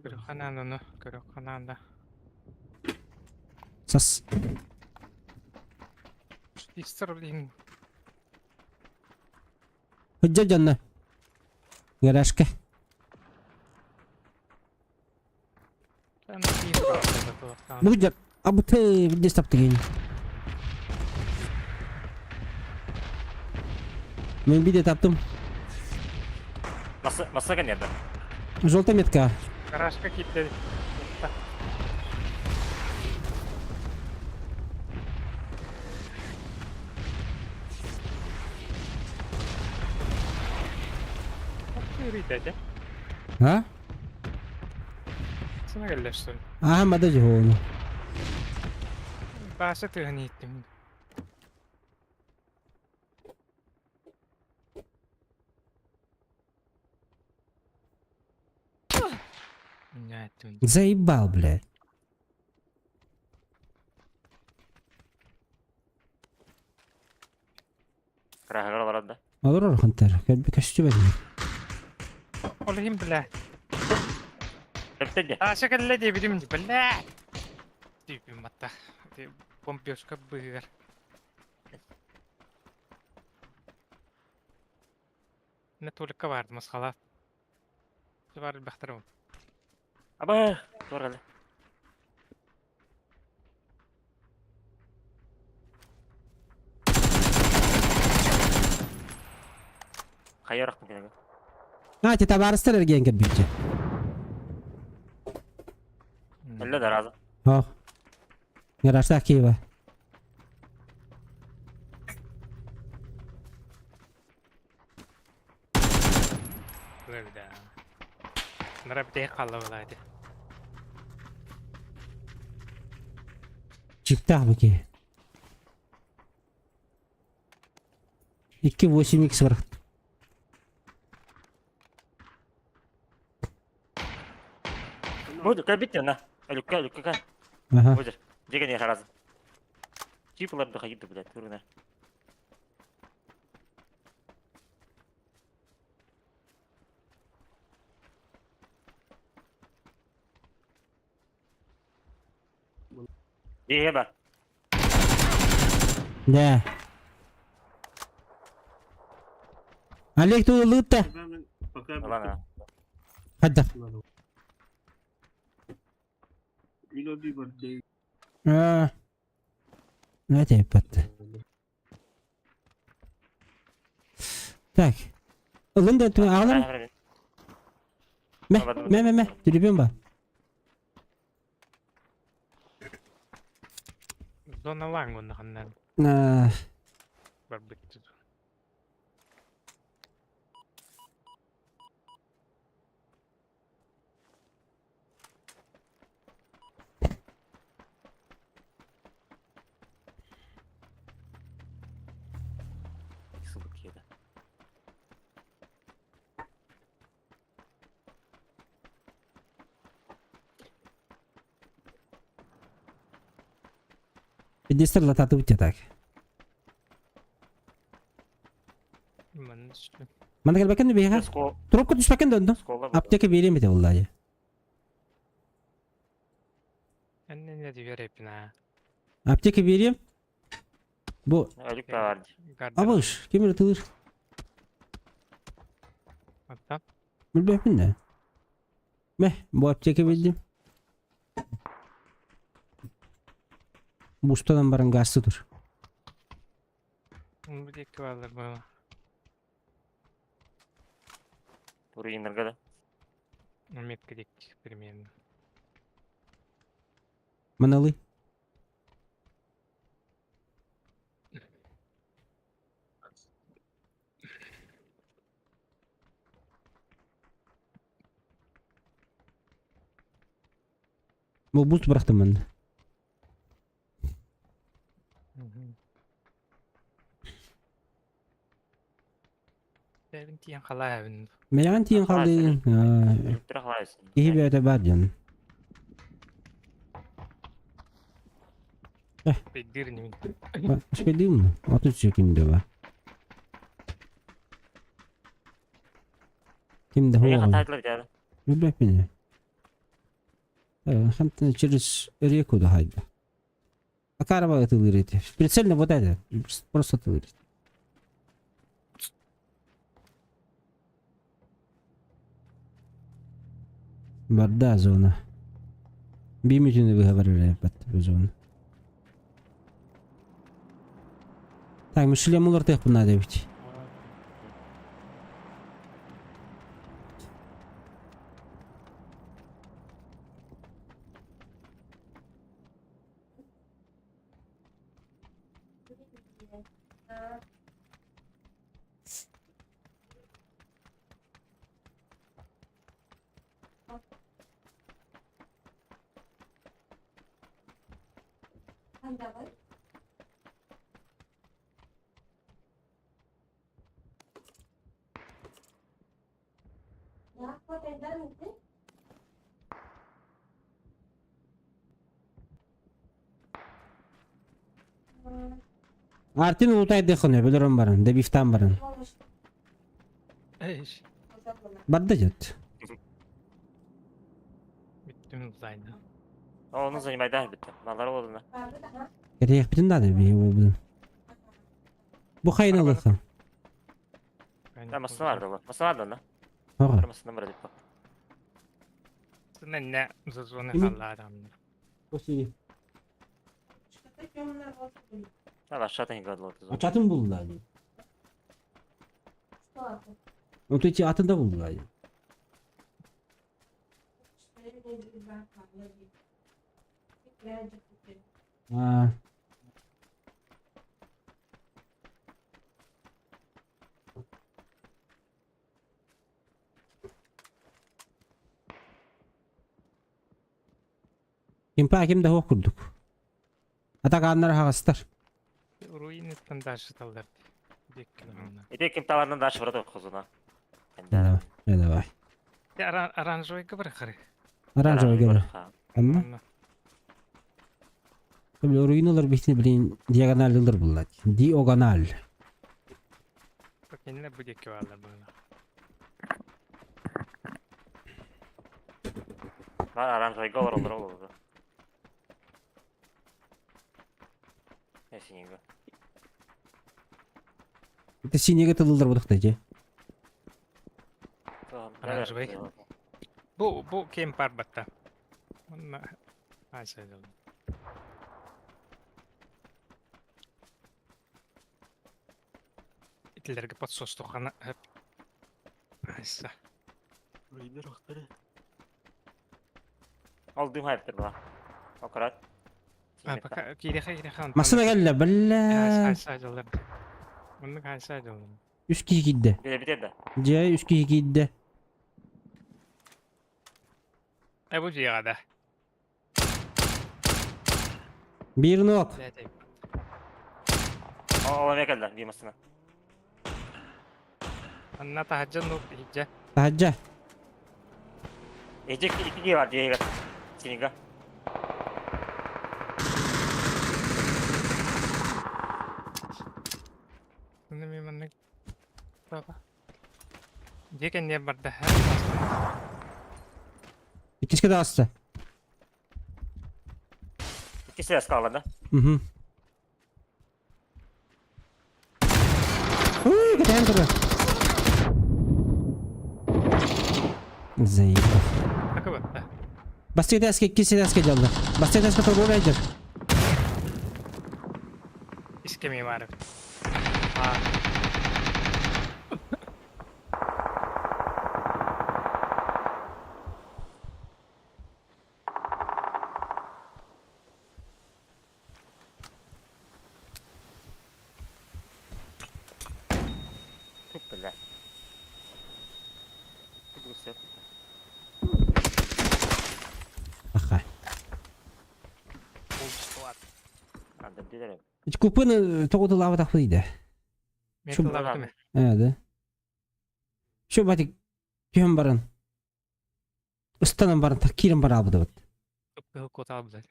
Көрөханан ону, көрөханан да. Сас. Истер блин. Хыджа жанна. Гаражка. Бу жар. Абы ты здесь таптыгин. Мен биде таптым. Маса, маса nerede? Желтая метка. Гаражка китледи. А? Сына келле что ли? А, мада жону. Баасы тыгын иттим. Заебал, блядь. Крахагар Олорор хантар. Кәбби көстү бәдин. Олихим, бля. Өптеде. Аша келле дей билим, бля. Типим матта. Бомбёшка быгар. Не только барды масхала. Бар бахтарым. Аба, тура. Хайырақтың керегі. А, те табаарыстар эрген кәббитче. Әллә да разы. Ох. Гаражта Киева. Да. Нара бите қалла болады. Чиптах буки. 2 8 x бар. Буду, кабит на. Люка, люка. Ага. Будешь. Где не раз. Тип лар доходит, блядь, турна. Еба. Да. Олег ты ылыытта. Пока Ладно. Хайдах? Аа. Знаете, Так. Ылын да түн аҕалар. Мэ, мэ, мэ, мэ, түрүбүн ба. Зоналаан гыннаханнар барбыт. Пидестер лататы так. Манна кэлбэккин да биһиэхэ? Трубка түспэккин да онно? Аптека биэриэм этэ буоллаа дии. Аптека биэриэм. Бу Абыш, ким эрэ тылыр? Билбэппин да. Мэ, бу аптека билдим. Бустанан баран газты тур. Бу диэки бааллар буолла. Руинерга да. Метка диэки примерно. Маналы. Бу бут бырахтым манна. Бэйэбин тиийэн халаайабын. Мэйэҕин тиийэн хаалдыгын. Киһи бэйэтэ баар дьон. Бэйдиир инибин. Успейдыым 30 секунда бар. Ким да хуоҕун. Билбэппин. Хантан через реку да хайда. Акарова ытылыыр этэ. Прицельно вот это. Просто ытылыыр. Барда зона. Биир мүтүнү быһа барар бат зона. Так, мы шлем улартыахпын наада эбит. Артин улутайдыхын өбөлөрөн баран, дебифтан баран. Барда жат. Бүттүм улутайда. Оны занимайда бүттү. Малар болдуна. Кэтиэхпитин да би болбун. Бу хайналыха. Да, масына бар да. Масына бар да. Ага. Масына бар деп. Не зазвоны халлаадам. Да, шатын гадлы. Атын булдулар. Вот эти атын да булдулар. А. Кимпа ким да хуох курдук. Атак ааннара хаҕастар. Руиныттан дальше талдар. Ити ким талардан дальше барат хозуна. Давай, давай. Оранжевый гыбыр хары. Оранжевый геле. Анна? Били руиналар бихтини блин диагоналлар буллар. Диагональ. Кинилер бу диэки бааллар быһыылаах. Бар оранжевыйга олороллор ол Я синего. Это синеге тылылар будахта же. Оранжевый. Бу бу кем парбатта. Онно Ася Итилерге подсостухана Ася. Ол дым хайптыр була. Аккурат. А, пока киирэхэ киирэхэ онтон. Массына кэллэ, бля. Айса дьоллор. Оннук айса дьоллор. Үс киһи киирдэ. Билэбит да. Дьэ, үс киһи киирдэ. Э бу дьиэҕэ да. Биир нок. Ол эмиэ кэллэ биир массына. Анна таһырдьа нук иһирдьэ. Таһырдьа. Иһирдьэ икки киһи бар дьиэгэ. Синига. Маны мен маннык Папа. Дьиэ кэнниэр барда. Иккискэ таҕыста. Иккис сээс хаалла да? Угу. Уу, кэтэһэн турар. Заебал. Такыбатта. Бастык этээскэ иккис этээскэ дьаллар. Бастык этээскэ торгур айдыр. Искеми бар. Бля. Сөп. Аха. Андым дилер. Купыны тоҕутулаабатахпыт иде. Мен Шум- тыллаабытым. Ээ да. Şu батик түһэн баран ыстанан баран так киирэн бараабыдыбыт. Кыһыл куотаабыт.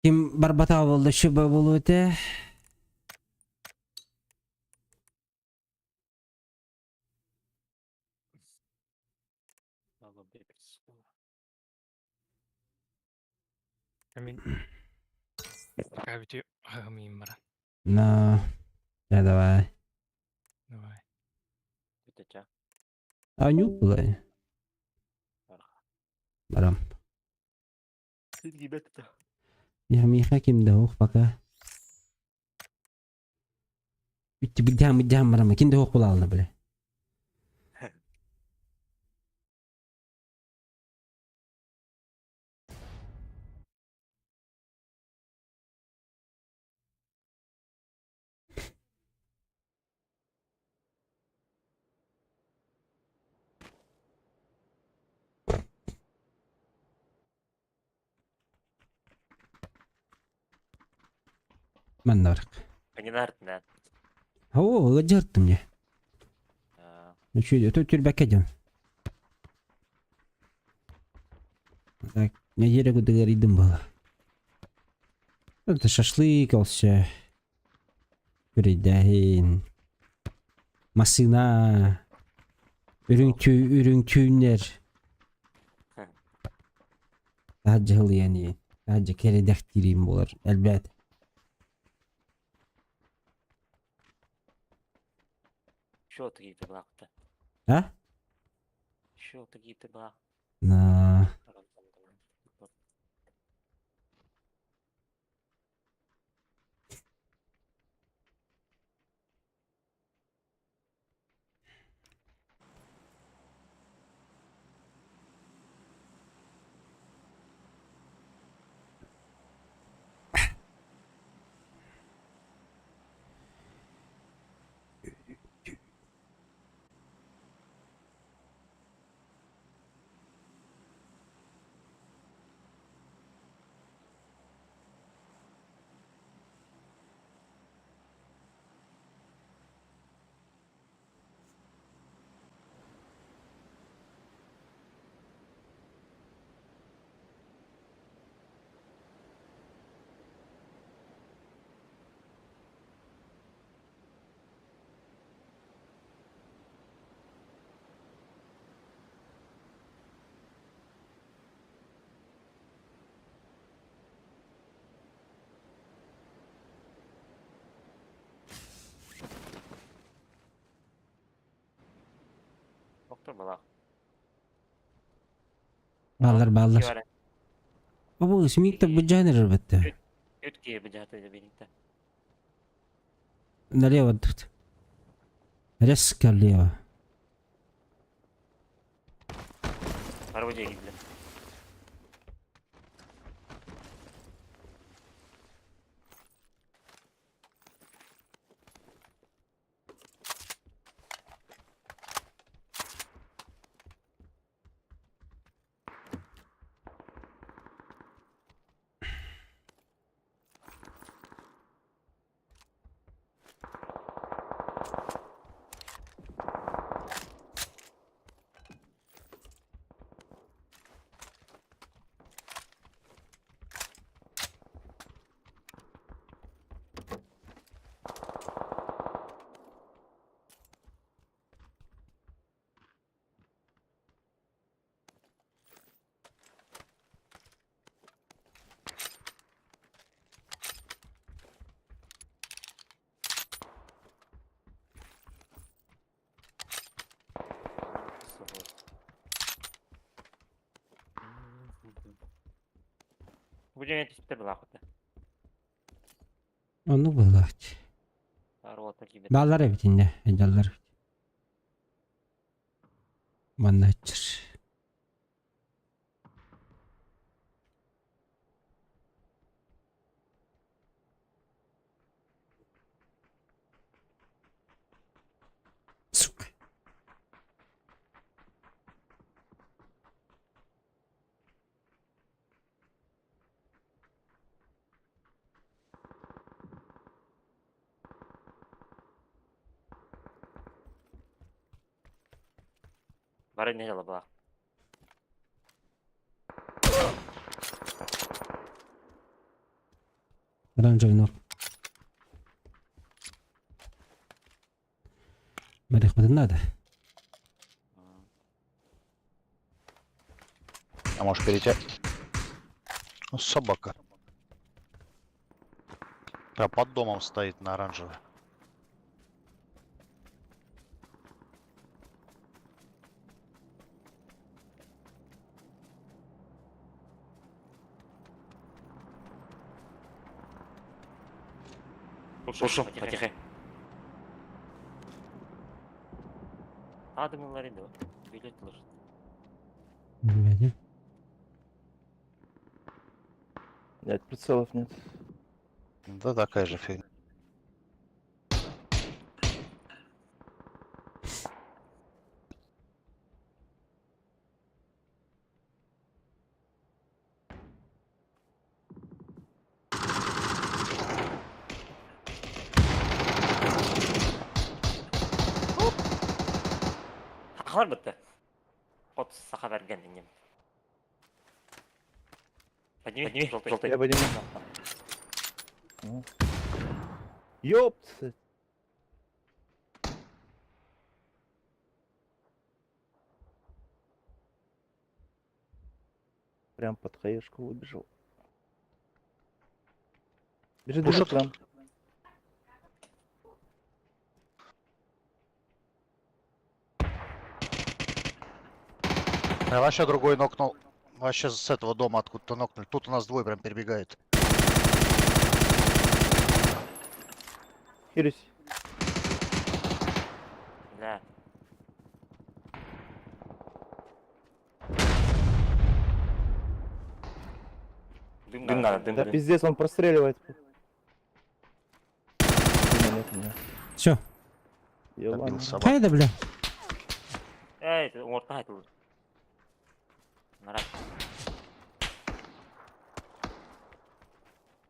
Ким барбатаа буолла шуба буолуо этэ. Мин Кабити миммара. На. Да, давай. Давай. Бүтэ А нюк была. Барам. Я миха ким да ох пока. Үтті биддәм биддәм барам. Ким да ох була алды биле. Манна барак. Кандидат, да. О, ыдьыртым не. Үчү түрбэккэ дьон. Так, неделя кудыгар идым было. Это шашлык олсе. Үрейдәһин. Масына. Үрүҥ түү үрүҥ түүннэр. Таһырдьа Таһырдьа кэрэдэхтиирим буолар. Элбэт. Что ты блах-то? А? Что ты блах? На. Тур была. Бааллар, бааллар. Обу смиктер быдьаан эрэр бэтте. Үт киһи быдьаата бинитэ. Налево тут. Резко лево. Барбы дьиэ киирдилэр. Бу дьиҥэ түспүтэ былаах этэ. Ону былаах. Аруота киирбит. Бааллар эбит иннэ, дьаллар. Манна аччыр. Сука. Бары не дьала былаах. Оранжевый ног. Барыахпытын надо. А можешь перейти? Ну, собака. Прям под домом стоит на оранжевой. Слушай, потихо. Адымылар инде. Билет лыжит. Блядь. Блять, прицелов нет. Да такая же фигня. Хахалар бытты. От саха берген инем. Подними, подними, желтый. Я подниму. Ну. Ёпт! Прям под хаешку выбежал. Бежит, бежит Пушат. прям. А вообще другой нокнул. Вообще с этого дома откуда-то нокнули. Тут у нас двое прям перебегает. Хилюсь. Да. Дым, дым надо, дым, Да дым. пиздец, он простреливает. Дыма нет у меня. Все. Ёбаный. Добил собаку. Хайда, бля. Эй, ты уҥуортан айтыл. Нарак.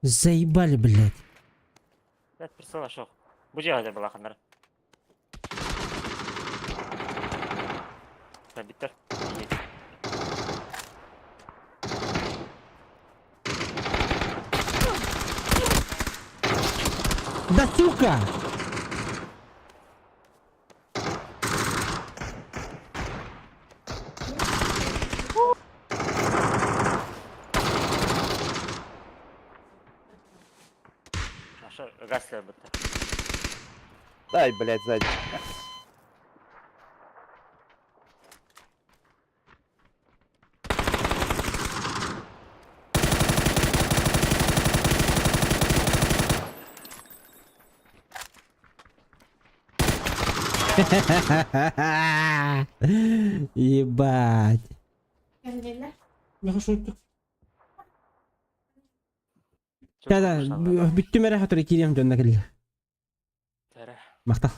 Заебали, блядь. Блядь, прицел ашок. Бу дьиэҕэ былааханнар. Биттер. Да сука! Аша газ бітті. Дай, блять, сзади. Ебать. Да, да, бүттүм эрэ, сотору киириэм дьонно кэллэ. Тэре. Махтал.